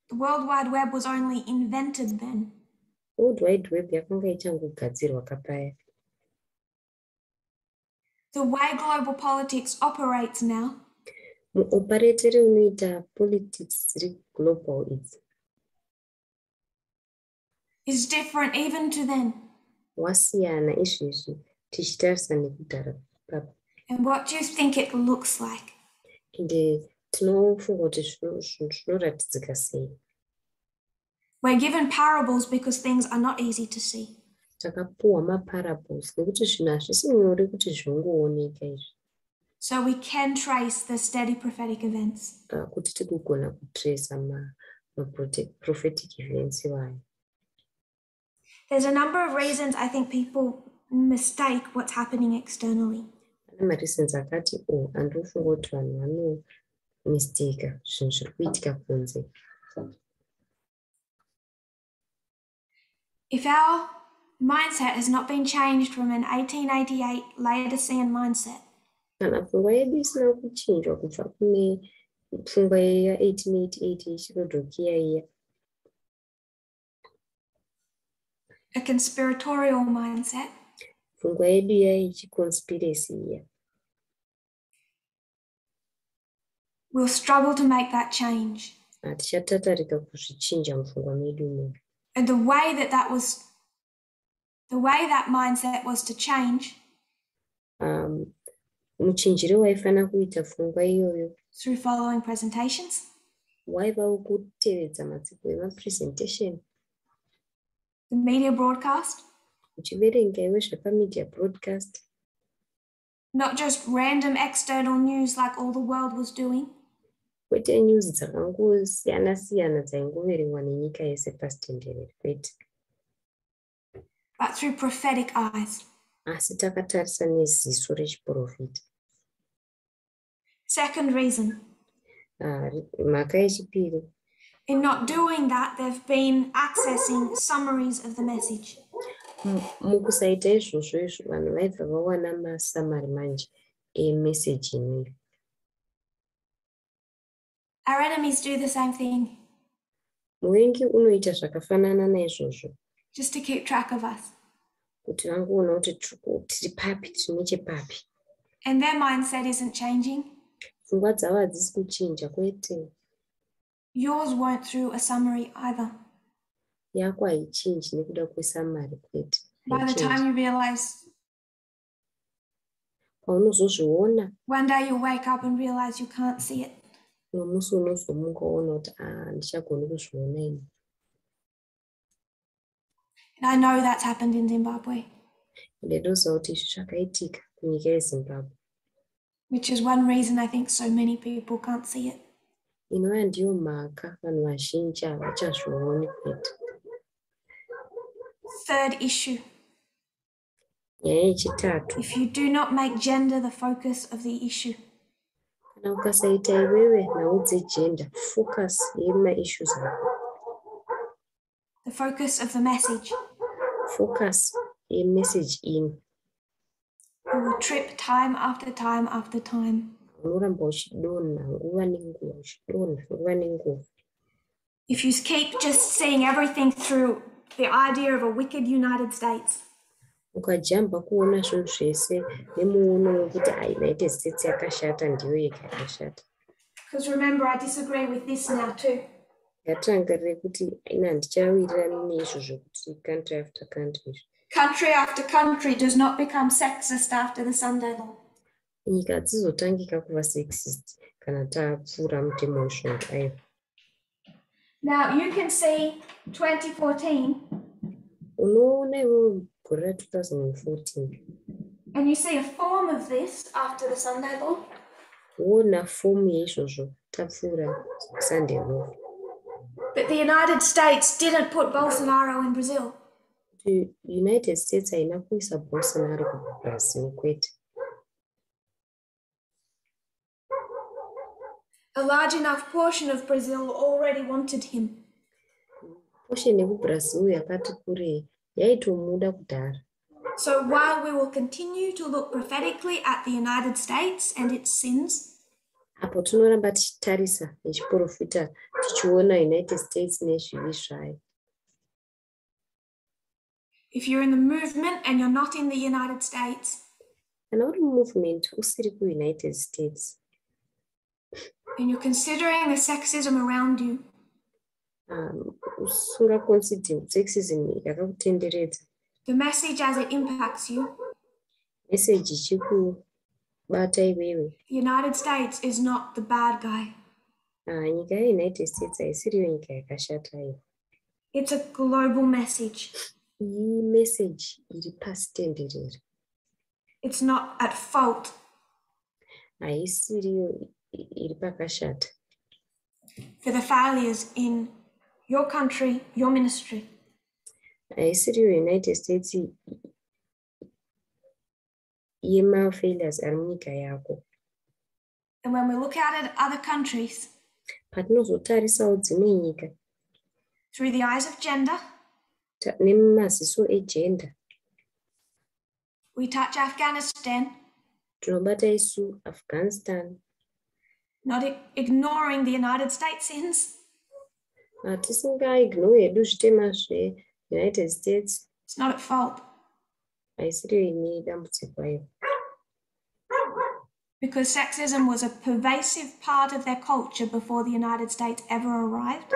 The World Wide Web was only invented then. World Wide Web yakanga ichangogadzirwa kapaya. The way global politics operates now. Muoperetere unoita politics dziri global idzi. Is different even to then. Wasiyana izvezvi tichitarisa nekudhara papa. And what do you think it looks like? Ende tinofunga kuti zvinoratidzika sei. We're given parables because things are not easy to see. Takapuwa maparables nekuti zvinhu hazvisi nyore kuti zvingooneka izvi. So we can trace the steady prophetic events. Kuti tigogona kutrace ma-prophetic events iwayo. There's a number of reasons I think people mistake what's happening externally. Pane mareasons akati andinofunga kuti vanhu vanomistake zvinhu zviri kuitika kunze. If our mindset has not been changed from an 1888 Laodicean mindset, kana pfungwa yedu isina kuchinjwa kubva kune pfungwa ya1888 yechirodhokiya iya, a conspiratorial mindset, pfungwa yedu iya yechiconspiracy iya, We'll struggle to make that change. Tichatatarika kuzvichinja mupfungwa medu imomo. And the way that that was, the way that mindset was to change Muchinjiro waifanira kuita pfungwa iyoyo through following presentations, waiva wekutevedza madziko emapresentation, the media broadcast, uchiverenga iwe zvepamedia broadcast, not just random external news like all the world was doing, kwete news dzakangosiyana siyana dzaingoverengwa nenyika yese pasi tenderere, kwete, but through prophetic eyes. Asi takatarisa neziso rechiprofita. Second reason, Mhaka yechipiri, in not doing that, they've been accessing summaries of the message. Mukusaita izvozvo izvo, vanhu vaibva vawana masummary manje emeseji inoyo. Our enemies do the same thing Muvengi unoita zvakafanana naizvozvo just to keep track of us. Kuti vangoona kuti tiri papi, tiri nechepapi. And their mindset isn't changing. Pfungwa dzavo hadzisi kuchinja, kwete. Yours won't through a summary either. Yako haichinji nekuda kwesummary, kwete. By the Haichinji. time you realize, Paunozozviona, one day you'll wake up and realize you can't see it. Nomusi unozomuka woona kuti, "Ah, handichagoni kuzviona ini." And I know that's happened in Zimbabwe, Ndinoziva kuti izvi zvakaitika kunyika yeZimbabwe, which is one reason I think so many people can't see it. Inova ndiyo mhaka vanhu vazhinji havachazvioni, kwete. Third issue: Nyaya yechitatu, if you do not make gender the focus of the issue, kana ukasaita iwewe nhau dzegender focus yemaissues ako, the focus of the message, focus yemessage ino, you will trip time after time after time. Unoramba uchidonha nguva nenguva, uchidonha nguva nenguva. If you keep just seeing everything through the idea of a wicked United States, Ukajamba kuona zvinhu zvese nemuono wekuti a United States yakashata, ndiyo yega yakashata. Because remember, I disagree with this now too. Ngatirangarire kuti ina handichawirirani neizvo zvokuti country after country izvi. Country after country does not become sexist after the Sunday law. Nyika hadzizotangika kuva sexist kana tapfuura mutemo wesvondo, aiwa. Now you can see 2014 Unoona iwewe gore ra2014 and you see a form of this after the Sunday law. Woona fomu yeizvozvo tapfuura Sunday law. But the United States didn't put Bolsonaro in Brazil. Kuti United States haina kuisa Bolsonaro kuBrazil, kwete. A large enough portion of Brazil already wanted him. Portion yekuBrazil yakati kurei yaitomuda kudhara. So while we will continue to look prophetically at the United States and its sins, Apo tinoramba tichitarisa nechiprofita tichiona United States nezvivi zvayo, if you're in the movement and you're not in the United States, kana uri mumovement usiri kuUnited States and you're considering the sexism around you, usingaconsider sexism yakakutenderedza, the message as it impacts you, meseji ichikubata iwewe, the United States is not the bad guy. Nyika yeUnited States haisiriyo nyika yakashata iyo. It's a global message. Iyi meseji iri pasi tenderere. It's not at fault Haisiriyo iri pakashata for the failures in your country, your ministry. Haisiriyo United States yemafailures ari munyika yako. And when we look out at other countries Patinozotarisawo dzimwe nyika through the eyes of gender, nemaziso egender, we touch Afghanistan, tinobata isu Afghanistan, not ignoring the United States sins. Tisingaignore hedu zvitema zveUnited States. It's not at fault. Haisiriyo ine dambudziko aiwa. Because sexism was a pervasive part of their culture before the United States ever arrived.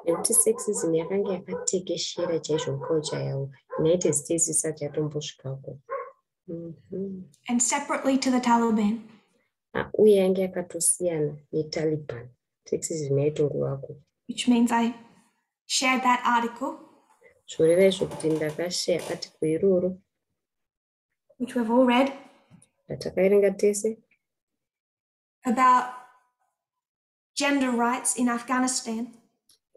Nekuti sexism yakanga yakatekeshera chaizvo muculture yavo United States isati yatombosvikako. And separately to the Taliban. Ah, uye yange yakatosiyana neTaliban, sexism yaitongovako. Which means I shared that article, Zvoreva izvo kuti ndakashare article iroro which we've all read, ratakaverenga tese about gender rights in Afghanistan.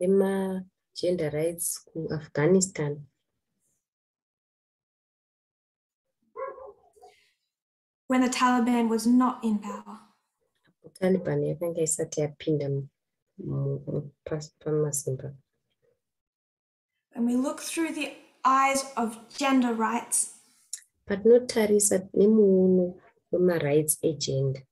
Emagender rights kuAfghanistan. When the Taliban was not in power. Apo Taliban yakanga isati yapinda pamasimba. When we look through the eyes of gender rights, Patinotarisa nemuono wemarights egender,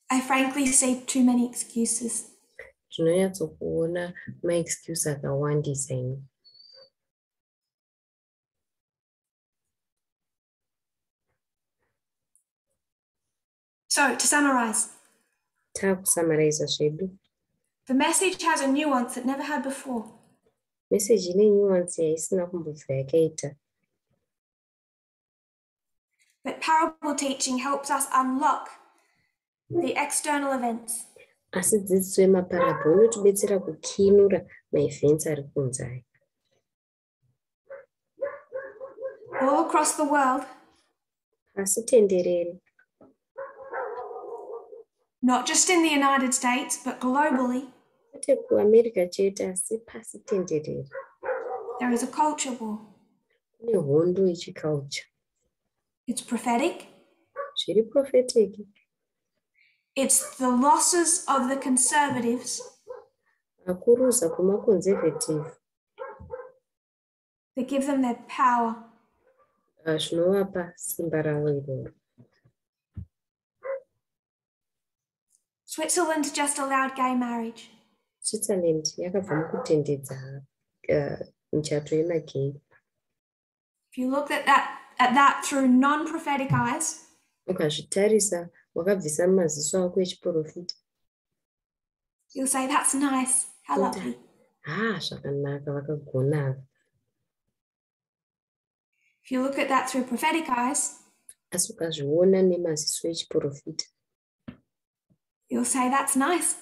I frankly see too many excuses. Tinonyatsokuona maexcuse akawandisa ini. So, to summarize, Taakusummariza zvedu, the message has a nuance it never had before. Meseji ine nuance yaisina kumbobvira yakaita. But parable teaching helps us unlock the external events. Asi dzidziso yemaparabho inotibetsera kukinura maevents ari kunze aya. All across the world, Pasi tenderere, not just in the United States, but globally, kwete kuAmerica chete asi pasi tenderere, there is a culture war. Kune hondo yechiculture. It's prophetic. Zviri prophetic. It's the losses of the conservatives Akuruza kwemaconservative that give them their power. Zvinovapa simba ravo iroro. Switzerland just allowed gay marriage. Switzerland yakabva mukutendedza michato yemagay. If you look at that through non-prophetic eyes, Ukazvitarisa wakabvisa maziso ako echiprofita, you'll say, "That's nice. How Good. Lovely." Ha, zvakanaka, vakagona ava. If you look at that through prophetic eyes, Asi ukazviona nemaziso echiprofita, you'll say, "That's nice."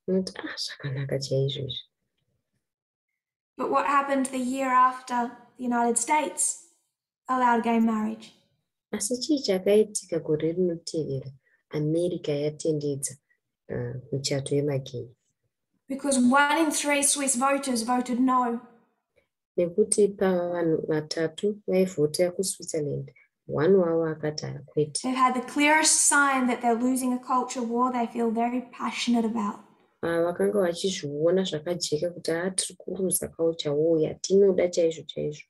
unoti, "Ah, zvakanaka chaizvo izvi." But what happened the year after the United States allowed gay marriage? Asi chii chakaitika gore rinotevera America yatendedza michato yemagay? Because one in three Swiss voters voted no. Nekuti pavanhu vatatu vaivhota kuSwitzerland, one wavo akati kwete. They've had the clearest sign that they're losing a culture war they feel very passionate about. Ah, vakanga vachizviona zvakajeka kuti haa, tiri kuruza culture war yatinoda chaizvo chaizvo.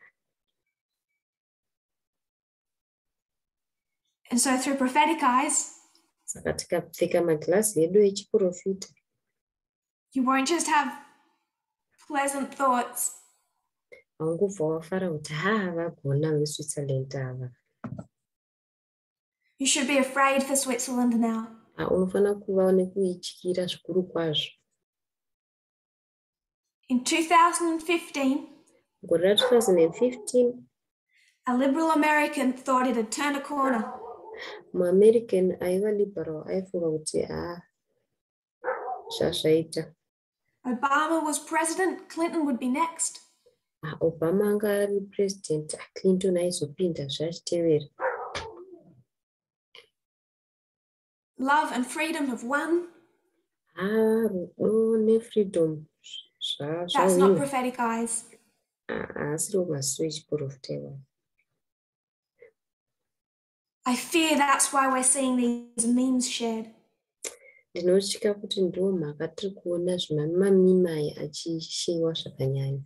And so, through prophetic eyes, Saka tikapfeka magirazi edu echiprofita, you won't just have pleasant thoughts. Haungobva wafara kuti haa, vagona veSwitzerland ava. You should be afraid for Switzerland now. Ah, unofanira kuva nekuityira zvikuru kwazvo. In 2015, Gore ra2015, a liberal American thought it had turned a corner. muAmerican aiva liberal aifunga kuti haa, zvazvaita. Obama was president, Clinton would be next. Ah, Obama anga ari president, ah, Clinton aizopinda zvachitevera. Love and freedom have won. Haa, rudo nefreedom That's not zvawina. prophetic eyes. Haasiriwo maziso echiprofita iwayo. I fear that's why we're seeing these memes shared. Ndinotya kuti ndo mhaka tiri kuona zvimameme aya achishewa zvakanyanya.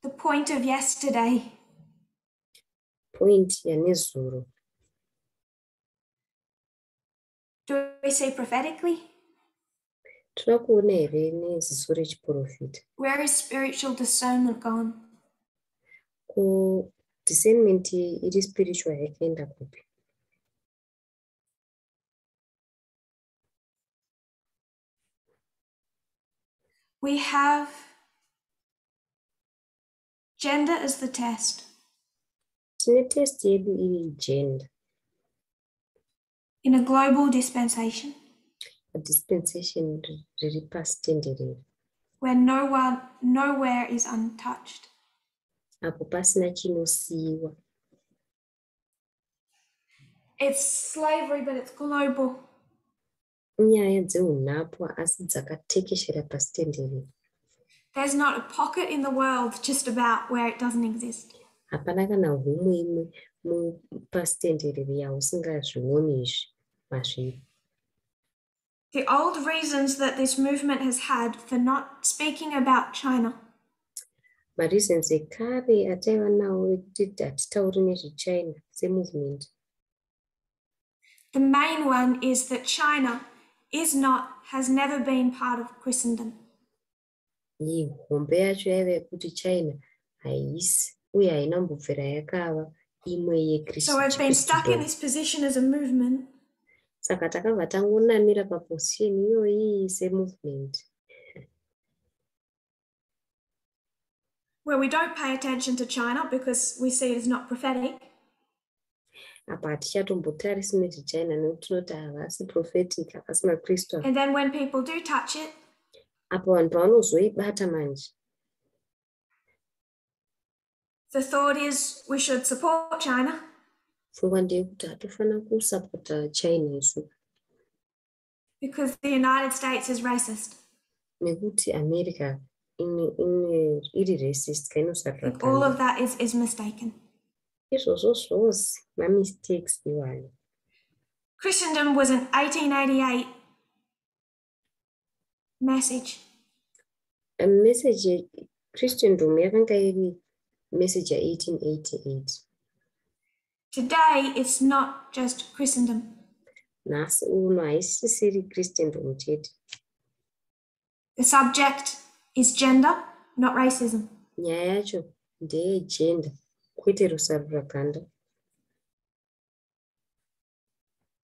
The point of yesterday Point yanezuro, do we see prophetically? Toda kuona here neziso rechiprofita? Where is spiritual discernment gone? Ko discernment iri spiritual yakaenda kupi? We have gender as the test. Tine test yedu iri gender. In a global dispensation. Dispensation riri pasi tenderere. Where no one, nowhere is untouched. Apo pasina chinosiyiwa. It's slavery, but it's global. Inyaya dzeunhapwa asi dzakatekeshera pasi tenderere. There's not a pocket in the world just about where it doesn't exist. Hapana kana homwe imwe mupasi tenderere yausingazvioni izvi mazviri. The old reasons that this movement has had for not speaking about China. Mareasons ekare ataiva nawo ekuti hatitauri nezveChina semovement. The main one is that China is not, has never been part of Christendom. Hombe yacho yaiva yekuti China haisi uye haina kumbobvira yakava imwe So we've been stuck in yeChristendom. this position as a movement. Saka takabva tangonamira paposition iyoyi semovement. Where we don't pay attention to China because we see it as not prophetic. Apa hatichatombotarisi nezveChina nekuti tinoti havasi prophetic, havasi maKristu. And then when people do touch it, Apa vanhu pavanozoibata manje, the thought is we should support China. Pfungwa ndeyekuti hatofanira kusapota China isu. Because the United States is racist. Nekuti America iri racist, kainosarura All ganda. of that is mistaken. Izvozvo zvose mamistakes iwayo. Christendom was an 1888 message. Message Christendom yakanga iri message ya1888. Today, it's not just Christendom. Nhasi uno haisisiri Christendom chete. The subject is gender, not racism. Nyaya yacho ndeyegender, kwete rusarura ganda.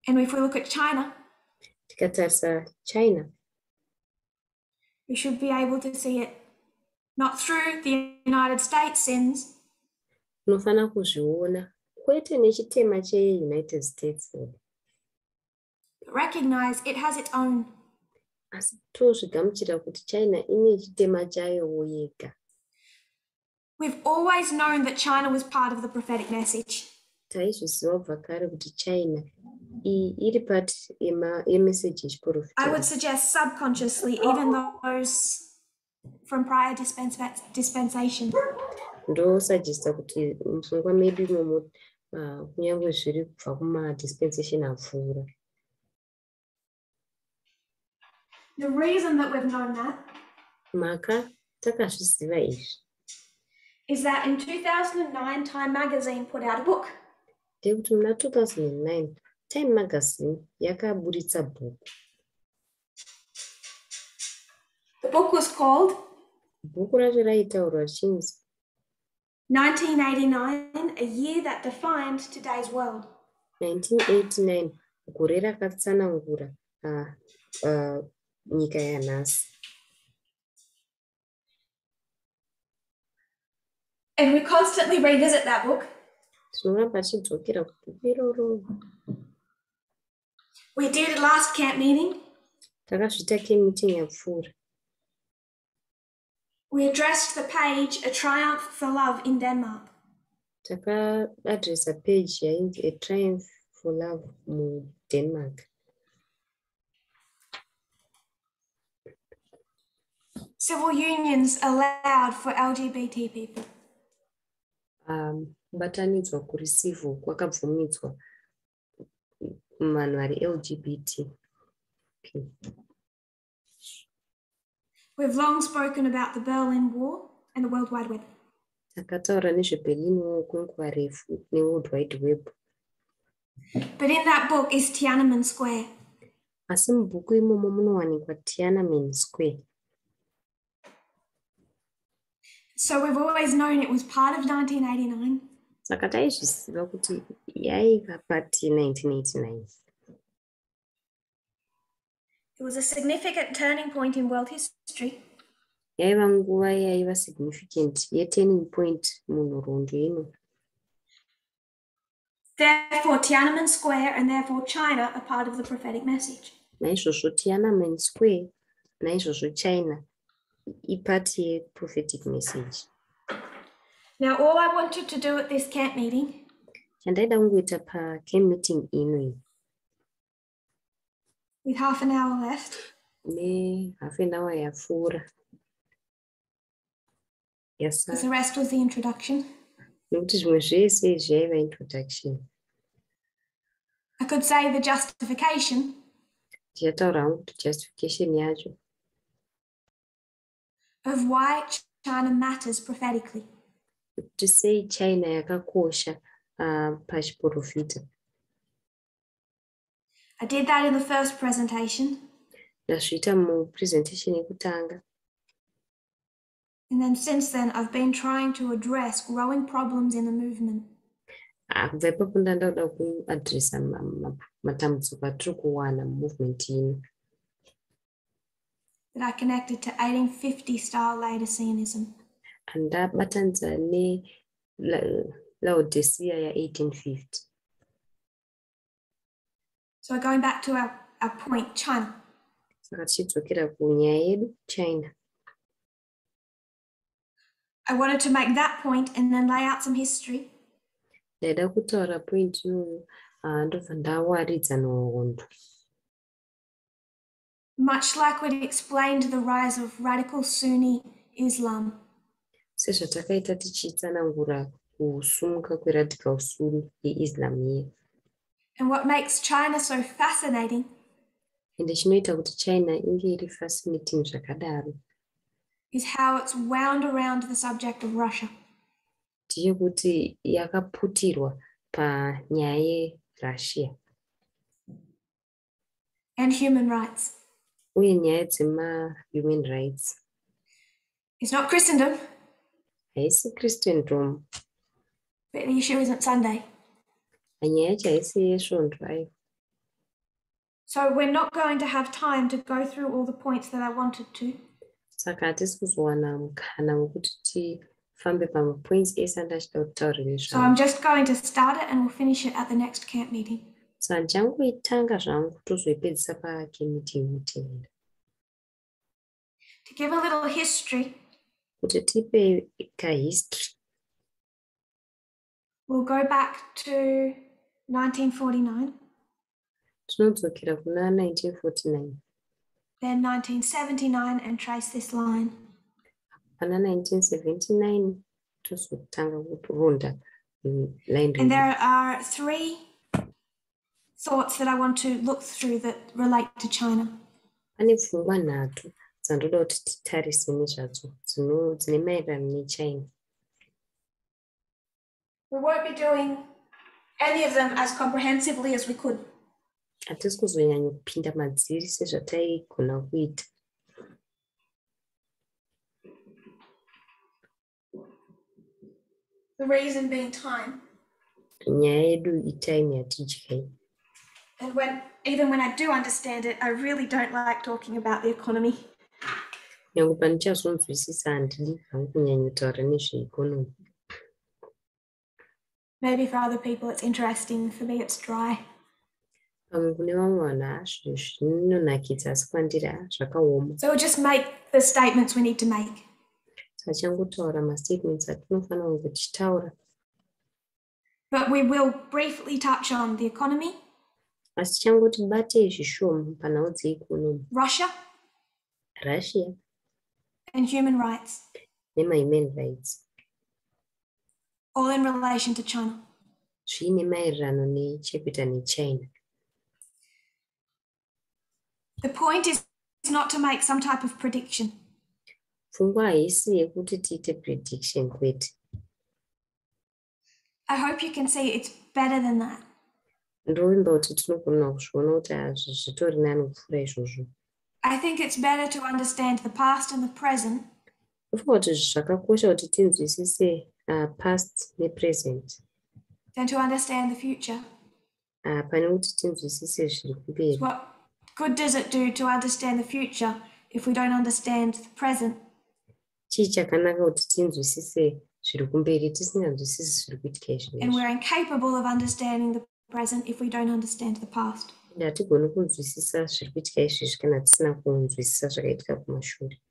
And if we look at China, Tikatarisa China, we should be able to see it not through the United States sins, tinofanira kuzviona kwete nechitema cheUnited States, but recognize it has its own. Asi tozvigamuchira kuti China ine chitema chayowo yega. We've always known that China was part of the prophetic message. Taizviziva kubva kare kuti China iri part yemeseji yechiprofita. I would suggest subconsciously, even those from prior dispensation. Ndosugesta kuti mupfungwa medu imomo, kunyange zviri kubva kumadispensation apfuura. The reason that we've known that Mhaka takazviziva izvi is that in 2009, Time magazine put out a book. Ndekuti muna 2009 Time magazine yakaburitsa bhuku. The book was called Bhuku racho raitaurwa richinzi 1989, a year that defined today's world. 1989, gore rakatsanangura nyika yanhasi. And we constantly revisit that book. Tinoramba tichidzokera kubhuku iroro. We did last camp meeting. Takazviita camp meeting yapfuura. We addressed the page, A Triumph for Love in Denmark. Takaadresa page yainzi A Triumph for Love muDenmark. Civil unions allowed for LGBT people. Kubatanidzwa kuri civil kwakabvumidzwa kuvanhu vari LGBT. We've long spoken about the Berlin Wall and the World Wide Web. Takataura nezveBerlin Wall kwenguva refu neWorld Wide Web. But in that book is Tiananmen Square. Asi mubhuku imomo munowanikwa Tiananmen Square. So we've always known it was part of 1989. Saka taizviziva kuti yaiva part ye1989. It was a significant turning point in world history. Yaiva nguva yaiva significant yeturning point munhoroondo ino. Therefore, Tiananmen Square and therefore China are part of the prophetic message. Naizvozvo Tiananmen Square, naizvozvo China ipart yeprophetic message. Now, all I wanted to do at this camp meeting Chandaida kungoita pacamp meeting ino iyi with half an hour left nehalf an hour yapfuura because yasara, the rest was the introduction. Nekuti zvimwe zvese izvi yaiva introduction. I could say the justification Ndichataura hangu kuti justification yacho of why China matters prophetically. Kuti sei China yakakosha pachiprofita. I did that in the first presentation. Ndazviita mupresentation yekutanga. And then since then, I've been trying to address growing problems in the movement. Ah, kubva ipapo ndanda kuda kuadhiresa matambudziko atiri kuwana mumovement ino that are connected to 1850 style Laodiceanism. Andabatanidza neLaodicea ya1850. So going back to our point, China. Saka tichidzokera kunyaya yedu, China. I wanted to make that point and then lay out some history. Ndaida kutaura point iyoyo, ndobva ndawaridza nhoroondo. Much like we'd explained the rise of radical Sunni Islam. Sezvatakaita tichitsanangura kusumuka kweradical Sunni yeIslam iya. And what makes China so fascinating Ende chinoita kuti China inge iri fascinating zvakadaro is how it's wound around the subject of Russia. Ndeyekuti yakaputirwa panyaya yeRussia and human rights. Uye nyaya dzemahuman rights. It's not Christendom, Haisi Christendom, but the issue isn't Sunday. Nyaya yacho haisi yesvondo aiwa. So we're not going to have time to go through all the points that I wanted to. Saka hatisi kuzowana mukana wekuti tifambe pamapoints ese andachida kutaura So nezvavo. I'm just going to start it and we'll finish it at the next camp meeting. Saka ndichangoitanga zvangu tozoipedzisa pacamp meeting inotevera. To give a little history, Kuti tipe kahistory, we'll go back to 1949, tinodzokera kuna 1949, then 1979, and trace this line. Pana 1979 tozotanga kuronda line And redu. there are three thoughts that I want to look through that relate to China. Pane pfungwa nhatu dzandoda kuti titarise nezvadzo dzine maererano neChina. We won't be doing any of them as comprehensively as we could, Hatisi kuzonyanya kupinda madziri sezvataigona kuita, the reason being time. Nyaya yedu itime yatidyai. And when even when I do understand it, I really don't like talking about the economy. Nyange pandichazonzwisisa handidi hangu kunyanyotaura nezveeconomy. Maybe for other people it's interesting, for me it's dry. Pamwe kune vamwe vanhu hazvo zvinonakidza asi kwandiri ha zvakaoma. So we'll just make the statements we need to make. Saka tichangotaura mastatements atinofanira kunge tichitaura. But we will briefly touch on the economy, Asi tichangoti batei zvishoma panhau dzeeconomy, Russia, Russia and human rights, nemahuman rights, all in relation to China. Zviine maererano nechekuita neChina. The point is not to make some type of prediction. Pfungwa haisi yekuti tiite prediction kwete. I hope you can see it's better than that. Ndovimba kuti tinogona kuzviona kuti hazvi zvitori nani kupfuura izvozvo. I think it's better to understand the past and the present. Ndofunga kuti zvakakosha kuti tinzwisise past nepresent than to understand the future. Pane kuti tinzwisise zviri kumberi. What good does it do to understand the future if we don't understand the present? Chii chakanaka kuti tinzwisise zviri kumberi tisinganzwisisi zviri kuitika And izvinezvi? we're incapable of understanding the present if we don't understand the past. Ende hatigoni kunzwisisa zviri kuitika izvezvi kana tisina kunzwisisa zvakaitika kumashure.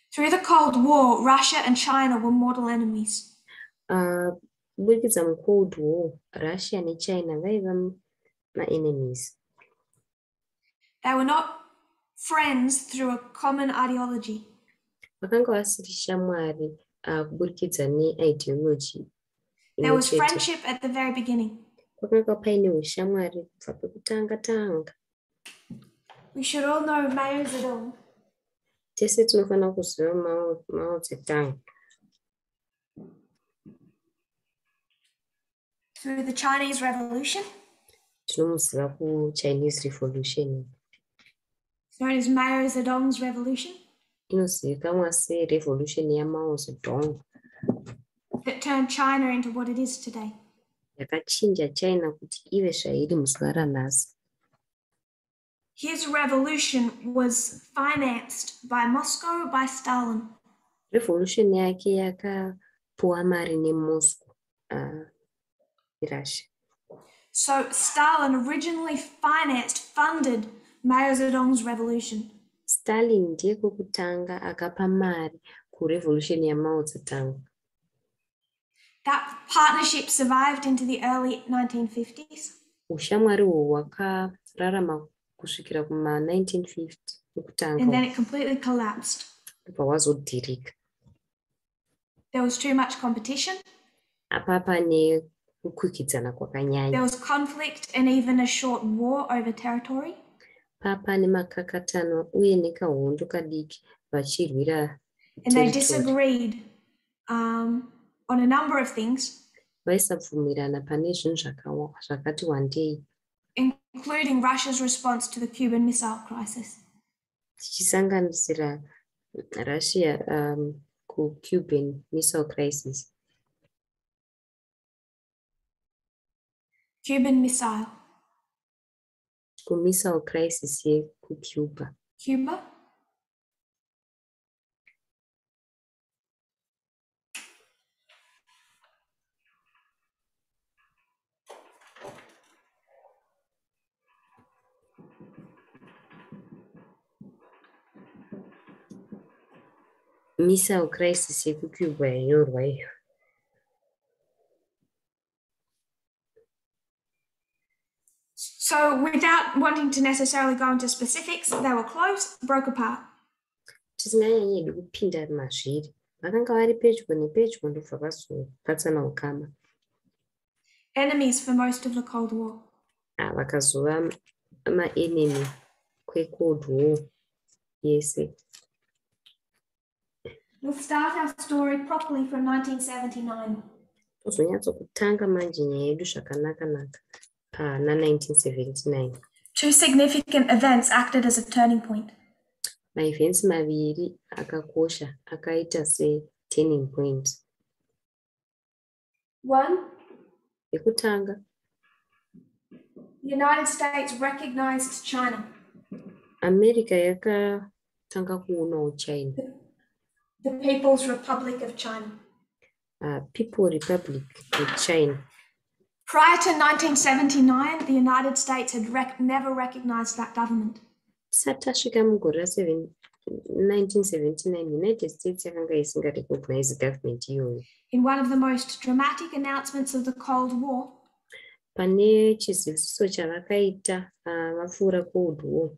Through the Cold War, Russia and China were mortal enemies. Kuburikidza muCold War, Russia neChina vaiva maenemies. They were not friends through a common ideology. Vakanga vasiri shamwari kuburikidza neideology There was imwe chete. friendship at the very beginning. Kwakanga paine ushamwari kubva pekutanga tanga. We should all know Mao Zedong. Tese tinofanira kuziva Mao Zedong. Through the Chinese Revolution, Tinomuziva kuChinese Revolution. it's known as Mao Zedong's Revolution, Inozivikanwa serevolution yaMao Zedong that turned China into what it is today. yakachinja China kuti ive zvairi muzuva ranhasi. His revolution was financed by Moscow, by Stalin. Revolution yake yakapuwa mari neMoscow, Russia. So Stalin originally financed, funded Mao Zedong's revolution. Stalin ndiye kwekutanga akapa mari kurevolution yaMao Zedong. That partnership survived into the early 1950s. Ushamwari uhwu hwakararama kusvikira kuma1950 ekutanga And then it completely collapsed. ndobva hwazodhirika. There was too much competition. Apa pane kukwikwidzana There kwakanyanya. was conflict and even a short war over territory. Papa nemakakatanwa uye nekahondo kadiki vachirwira And they territory. disagreed on a number of things, Vaisabvumirana pane zvinhu zvakati wandei, including Russia's response to the Cuban Missile Crisis. tichisanganisira Russia kuCuban Missile Crisis. Cuban Missile. KuMissile Crisis yekuCuba. Cuba. Missile Crisis yekuCuba yanyorwa iyo. So without wanting to necessarily go into specifics, they were close, broke apart. Tisinganyanyi hedu kupinda mazviri, vakanga vari pedyo nepedyo ndobva vazopatsana ukama. Enemies for most of the Cold War. Vakazova maenemy kweCold War yese. We'll start our story properly from 1979. Tozonyatsokutanga manje nyaya yedu zvakanaka-naka pana 1979. Two significant events acted as a turning point. Maevents maviri akakosha akaita seturning point. One, Yekutanga, the United States recognized China. America yakatanga kuonawo China. The People's Republic of China. People Republic of China. Prior to 1979, the United States had never recognized that government. Tisati tasvika mugore ra1979, United States yakanga isingarecognize government iyoyo. In one of the most dramatic announcements of the Cold War, Pane chiziviso chavakaita vapfuura Cold War,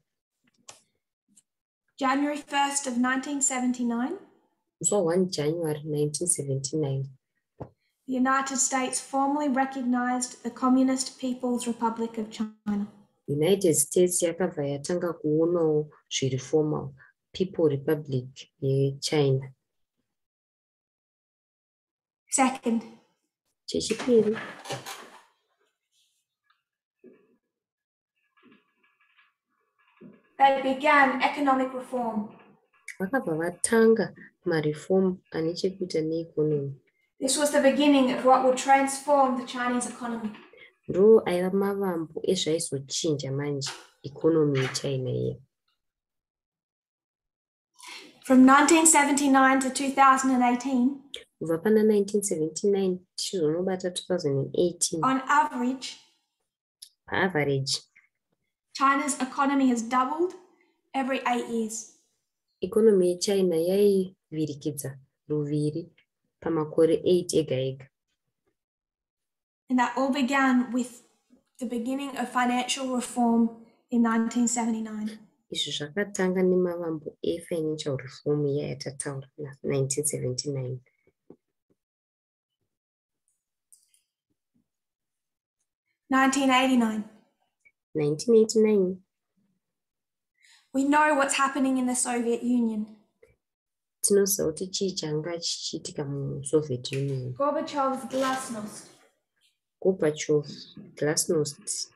January 1st of 1979, musi wa1 January 1979, the United States formally recognized the Communist People's Republic of China. United States yakabva yatanga kuonawo zviri formal People Republic yeChina. Second, Chechipiri, they began economic reform. Vakabva vatanga mareform ane chekuita neeconomy. This was the beginning of what would transform the Chinese economy. Ndo aiva mavambo ezvaizochinja manje economy yechina iya. From 1979 to 2018, Kubva pana 1979 tichizonobata 2018, on average, paaverage, China's economy has doubled every 8 years. Economy yechina yaivirikidza ruviri pamakore 8 ega ega. And that all began with the beginning of financial reform in 1979. Izvi zvakatanga nemavambo efinancial reform iya yatataura na1979. 1989. 1989. We know what's happening in the Soviet Union. Tinoziva kuti chii changa chichiitika muSoviet Union. Gorbachev's glasnost. Gorbachev glasnost.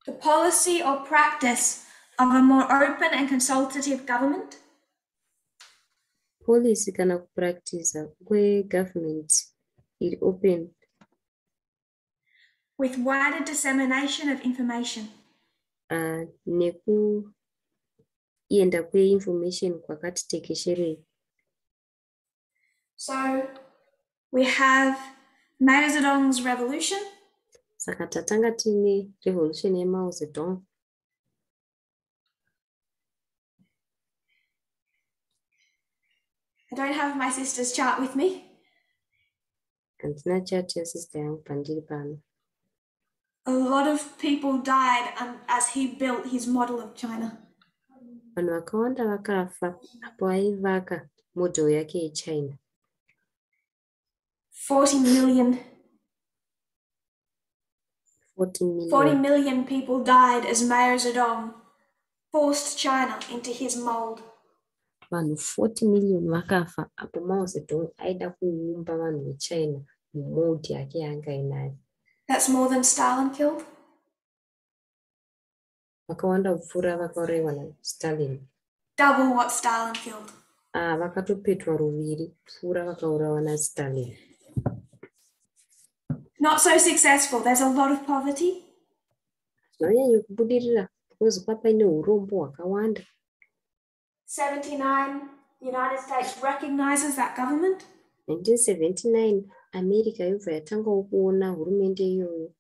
The policy or practice of a more open and consultative government. Policy kana kupractiza kwegovernment iri open. With wider dissemination of information. Nekuenda kweinformation kwakati tekesherei. So we have Mao Zedong's revolution. Saka tatanga tiine revolution yemao Zedong. I don't have my sister's chart with me. Handina chart yasister yangu pandiri pano. A lot of people died as he built his model of China. Vanhu vakawanda vakafa apo aivaka model yake yechina. 40 million. 40 million. 40 million people died as Mao Zedong forced China into his mold. Vanhu 40 million vakafa apo Mao Zedong aida kuumba vanhu vechina mumold yake yaanga ainayo. That's more than Stalin killed. Vakawanda kupfuura vakaurayiwa naStalin. Double what Stalin killed. Vakatopetwa ruviri kupfuura vakaurayiwa naStalin. Not so successful. There's a lot of poverty. Zvinonyanya kubudirira because paine urombo hwakawanda. 79, the United States recognizes that government. 1979, America yobva yatangawo kuona hurumende iyoyo.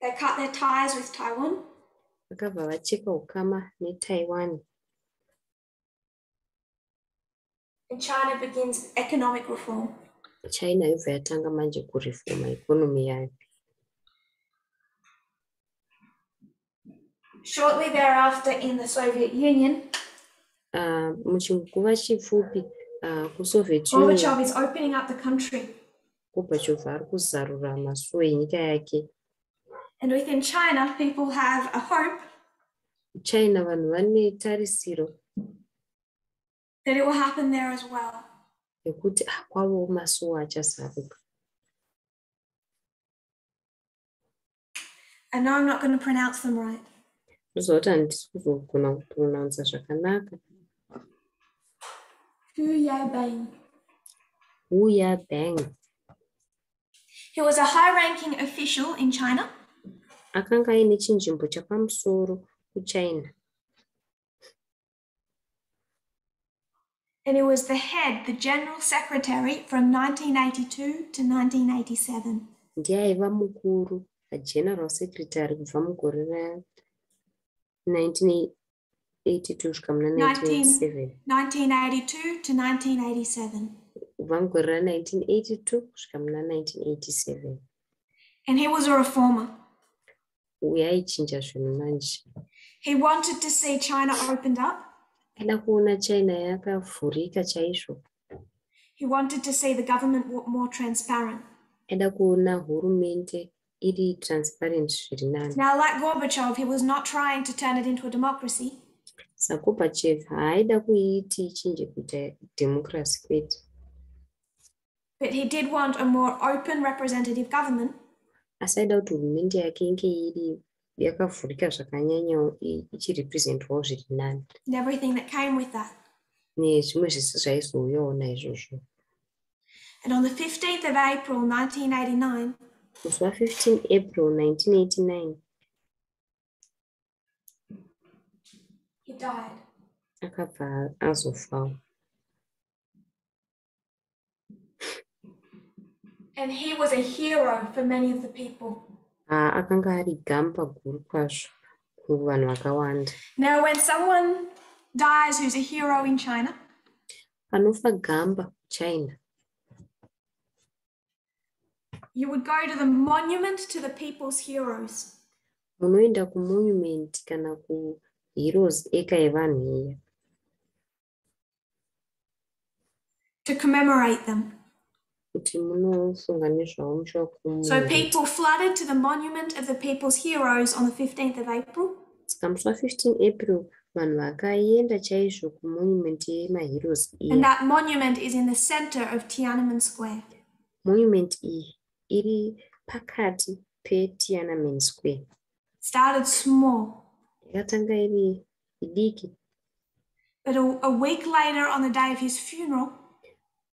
They cut their ties with Taiwan. Vakabva vacheka ukama neTaiwan. And China begins economic reform. China yobva yatanga manje kurefoma economy yayo. Shortly thereafter in the Soviet Union, Muchinguva chipfupi kuSoviet Union, Gorbachev is opening up the country. Gorbachev ari kuzarura masuo enyika yake. And within China, people have a hope China vanhu vane tarisiro that it will happen there as well. yekuti kwavowo masuo achazaruka. I know I'm not going to pronounce them right. Ndoziva kuti handisi kuzogona kupronounsa zvakanaka. Hu Yaobang. Hu Yaobang. He was a high-ranking official in China. Akanga aine chinzvimbo chapamusoro kuChina. And he was the head, the general secretary from 1982 to 1987. Ndiye aiva mukuru, general secretary kubva mugore ra 1982 kusvika muna 1987. 1982 to 1987. Kubva mugore ra 1982 kusvika muna 1987. And he was a reformer. Uye aichinja zvinhu manje. He wanted to see China opened up. Aida kuona China yakavhurika chaizvo. He wanted to see the government more transparent. Aida kuona hurumende iri transparent zviri nani. Now, like Gorbachev, he was not trying to turn it into a democracy. SaGorbachev haaida kuiiti ichinje kuita democracy kwete. But he did want a more open representative government. Asi aida kuti hurumende yake inge iri yakavhurika zvakanyanya, ichirepresentwawo zviri nani. And everything that came with that. Nezvimwe zvese zvaizouyawo naizvozvo. And on the 15th of April 1989, Musi wa15 April 1989, he died. Akabva azofawo. And he was a hero for many of the people. Ah, akanga ari gamba guru kwazvo kuvanhu vakawanda. Now, when someone dies who's a hero in China, Panofa gamba kuChina, you would go to the monument to the people's heroes. Munoenda kumonument kana kuheroes eka yevanhu iya to commemorate them. Kuti munofunga nezvavo So muchivacommemorate. People flooded to the monument of the people's heroes on the 15th of April. Saka musi wa15 April vanhu vakaenda chaizvo kumonument yemaheroes And iya. that monument is in the center of Tiananmen Square. Monument iyi iri pakati peTiananmen Square. Started small, Yakatanga iri idiki, but a week later, on the day of his funeral,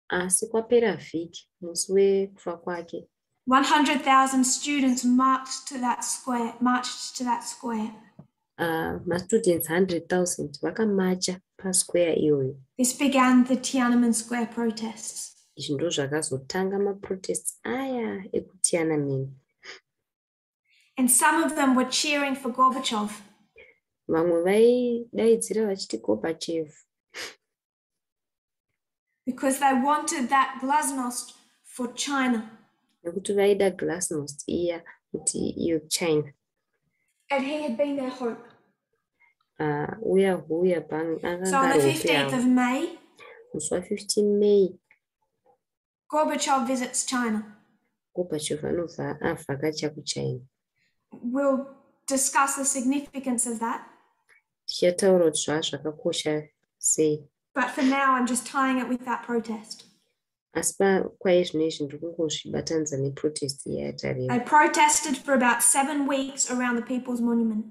asi kwapera vhiki musi wekufa kwake, 100,000 students marched to that square, marched to that square. Mastudents 100,000 vakamacha pasquare iyoyo. This began the Tiananmen Square protests. Izvi ndo zvakazotanga maprotests aya ekuTiananmen. And some of them were cheering for Gorbachev. Vamwe vaidaidzira vachiti Gorbachev because they wanted that glasnost for China. Nekuti vaida glasnost iya kuti iyo China. And he had been their hope. Uya huya bang So on akanga the ari hope 15th yavo. of May, Musi wa15 May, Gorbachev visits China. Gorbachev anobva avhakacha kuChina. We'll discuss the significance of that. Tichataura kuti zvaa zvakakosha sei. But for now, I'm just tying it with that protest. Asi kwaizvino izvi ndiri kungozvibatanidza neprotest iya yatareva. They protested for about 7 weeks around the People's Monument.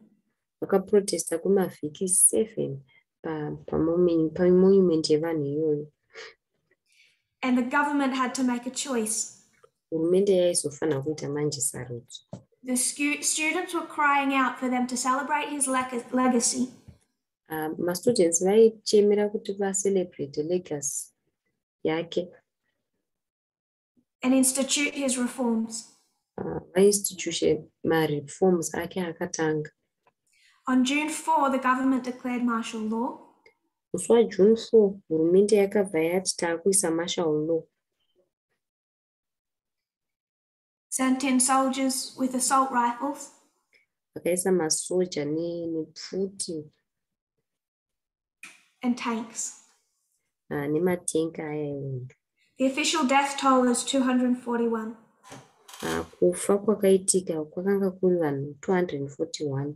Vakaprotesta kwemavhiki 7 pamonument yevanhu iyoyo. And the government had to make a choice. Hurumende yaizofanira kuita manje sarudzo. The students were crying out for them to celebrate his legacy Mastudents vaichemera kuti vacelebrate legacy yake and institute his reforms. Vainstitution mareforms ake akatanga. On June 4, the government declared martial law. Musi waJune 4 hurumende yakabva yati taakuisa martial law. Sent in soldiers with assault rifles, Vakaisa masoja nepfuti and tanks. Nematenga aya ehondo. The official death toll is 241. Kufa kwakaitika kwakanga kuri vanhu 241.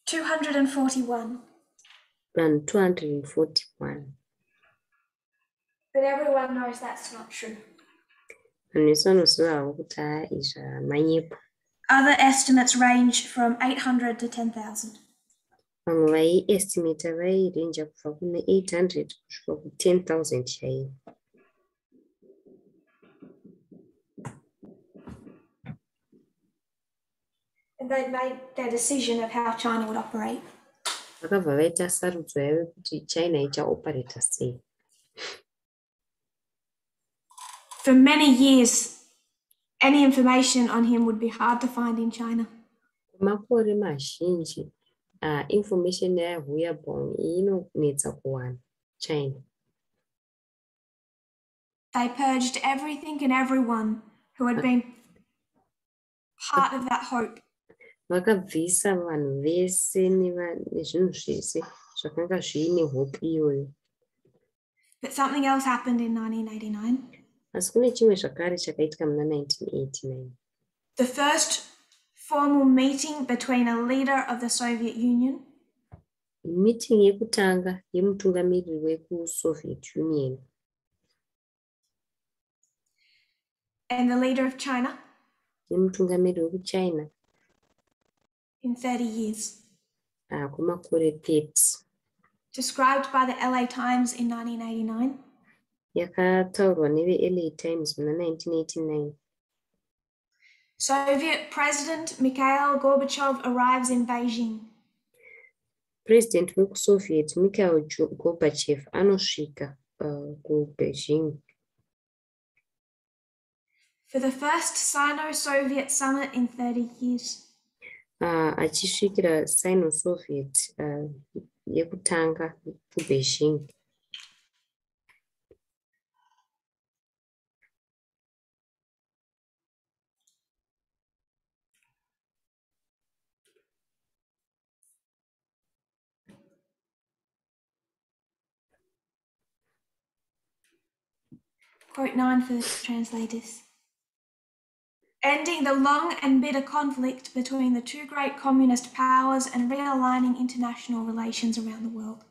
241. Vanhu 241. But everyone knows that's not true. Vanhu vese vanoziva havo kuti haa, izvi manyepo. Other estimates range from 800 to 10,000. Vamwe vaiestimata vairenja kubva kune 800 kusvika ku10,000 chaiyo. And they'd made their decision of how China would operate. Vakabva vaita sarudzo yavo yekuti China ichaoperata sei. For many years, any information on him would be hard to find in China. Kwemakore mazhinji, information yaHu Yaobang iyi inonetsa kuwana China. They purged everything and everyone who had been part of that hope. Vakabvisa vanhu vese nezvinhu zvese zvakanga zviine hope iyoyo. But something else happened in 1989. Asi kune chimwe zvakare chakaitika muna 1989. The first formal meeting between a leader of the Soviet Union Meeting yekutanga yemutungamiriri wekuSoviet Union and the leader of China nemutungamiriri wekuChina in 30 years, kwemakore 30. Described by the LA Times in 1989. Yakataurwa neveLA Times muna 1989. Soviet President Mikhail Gorbachev arrives in Beijing. President wekuSoviet Mikhail Gorbachev anosvika kuBeijing for the first Sino-Soviet summit in 30 years. Achisvikira Sino-Soviet yekutanga kuBeijing. Quote 9 for the translators. Ending the long and bitter conflict between the two great communist powers and realigning international relations around the world.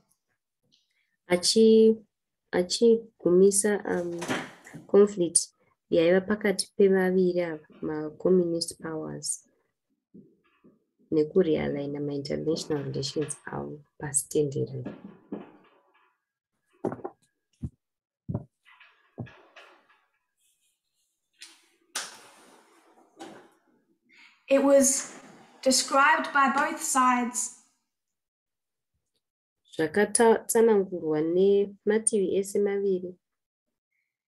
Achigumisa conflict yaiva pakati pevaviri ava macommunist powers nekurealigna mainternational relations avo pasi tenderere. It was described by both sides Zvakatsanangurwa nemativi ese maviri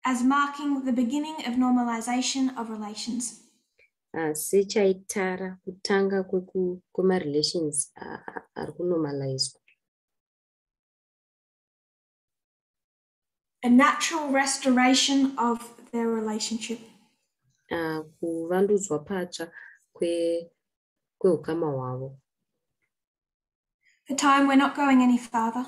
as marking the beginning of normalization of relations. Sechaitara kutanga kwemarelations ari kunormalizwa. A natural restoration of their relationship. Kuvandudzwa patsva kweukama hwavo. The time, we're not going any farther.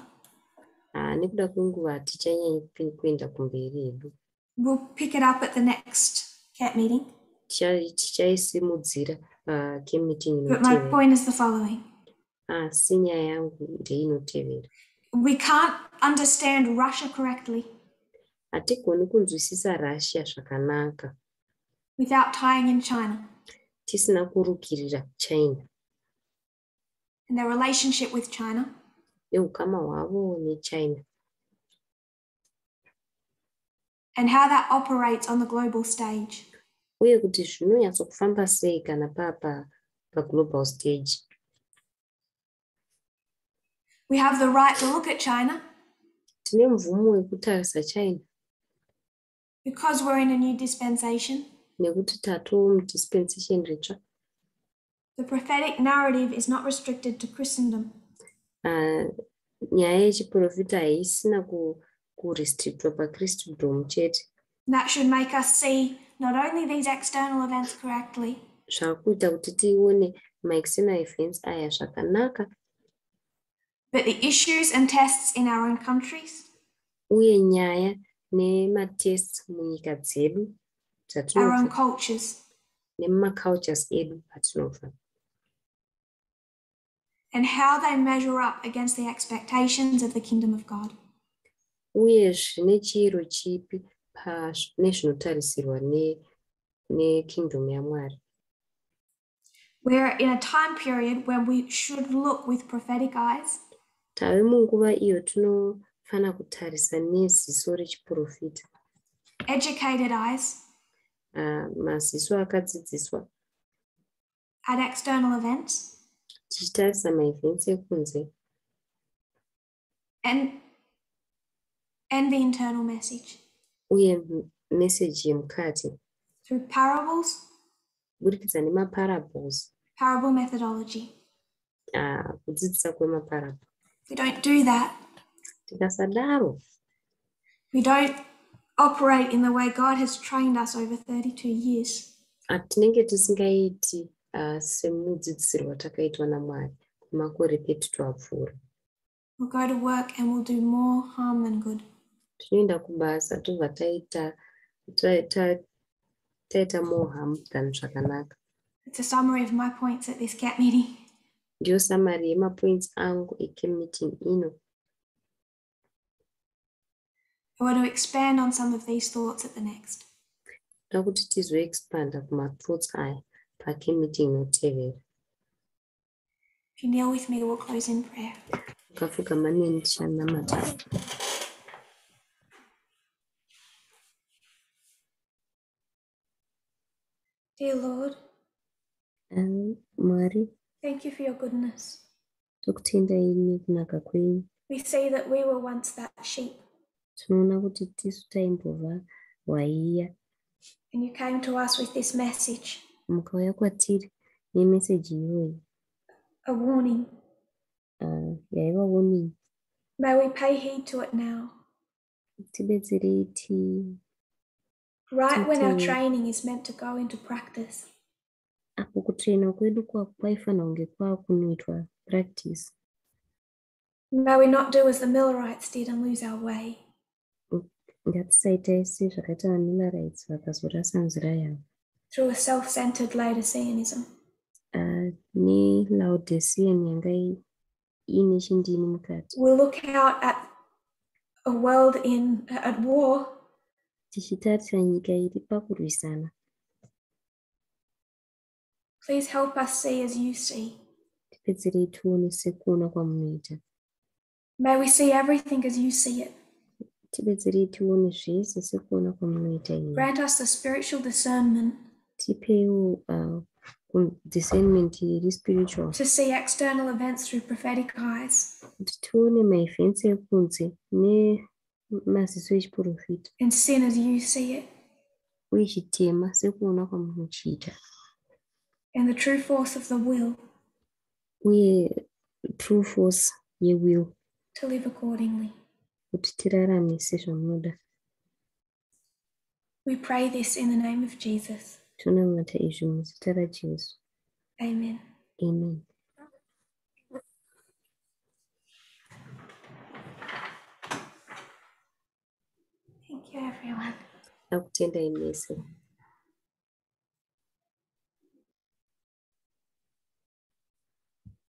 Nekuda kwenguva hatichanyanyi kuenda kumberi hedu. We'll pick it up at the next camp meeting. Tichaisimudzira pacamp meeting But my inotevera. point is the following. Asi nyaya yangu ndeinotevera. We can't understand Russia correctly Hatigoni kunzwisisa Russia zvakanaka without tying in China tisina kurukirira China and their relationship with China neukama hwavo neChina and how that operates on the global stage. Uye kuti zvinonyatsokufamba sei kana papa paglobal stage. We have the right to look at China Tine mvumo wekutarisa China because we're in a new dispensation. Nekuti tatoo mudispensation ritsva. The prophetic narrative is not restricted to Christendom. Nyaya yechiprofita haisina kurestrictwa paChristendom chete. That should make us see not only these external events correctly, Zvakuita kuti tione maexternal events aya zvakanaka, but the issues and tests in our own countries, uye nyaya nematests munyika dzedu our own dzatinobva cultures, nemumacultures edu atinobva, and how they measure up against the expectations of the kingdom of God. Uye zvine chiro chipi nezvinotarisirwa nekingdom yaMwari. We're in a time period when we should look with prophetic eyes Tave munguva iyo tinofana kutarisa neziso rechiprofita, educated eyes maziso akadzidziswa, at external events tichitarisa maevents ekunze and the internal message uye meseji yemukati through parables, kuburikidza nemaparables, parable methodology. Kudzidzisa kwemaparable. If we don't do that, Tikasadaro, we don't operate in the way God has trained us over 32 years. Tinenge tisingaiti semudzidzisiro watakaitwa naMwari kwemakore 32 apfuura. We'll go to work and we'll do more harm than good. Tinoenda kubasa tobva taita more harm than zvakanaka. It's a summary of my points at this camp meeting. Ndiyo summary yemapoints angu ecamp meeting ino. I want to expand on some of these thoughts at the next. Toda kuti tizoexpanda kumathoughts aya pacamp meeting inotevera. If you kneel with me, we'll close in prayer. Ukapfugama neni tichanamata. Dear Lord, Mwari, thank you for your goodness. Tokutendai nekunaka kwenyu. We see that we were once that sheep, Tinoona kuti tisu taimbova hwai, and you came to us with this message, mukauya kwatiri nemeseji iyoyi, a warning. Yaiva warning. May we pay heed to it now, Tibetserei ti right when our Tete. Training is meant to go into practice. Apo kutraina kwedu kwaifanira kunge kwakunoitwa practice. May we not do as the Millerites did and lose our way. Ngatisaitai sezvakaita vaMillerites vakazorasa nzira yavo through a self centered Laodiceanism. NeLaodicean yanga iine chindini mukati. We look out at a world in at war. Tichitarisa nyika iri pakurwisana. Please help us see as you see. Tibetserei tione sekuona kwamunoita. May we see everything as you see it. Tibetserei tione zvese sekuona kwamunoita imi. Grant us the spiritual discernment Tipeiwo discernment iri spiritual to see external events through prophetic eyes kuti tione maevents ekunze nemaziso echiprofita and sin as you see it, uye chitema sekuona kwamunochiita and the true force of the will uye true force yewill to live accordingly. Kuti tirarame sezvamunoda. We pray this in the name of Jesus. Tonamata izvi muzita raJesu. Amen. Amen. Thank you, everyone. Nakutendai mese.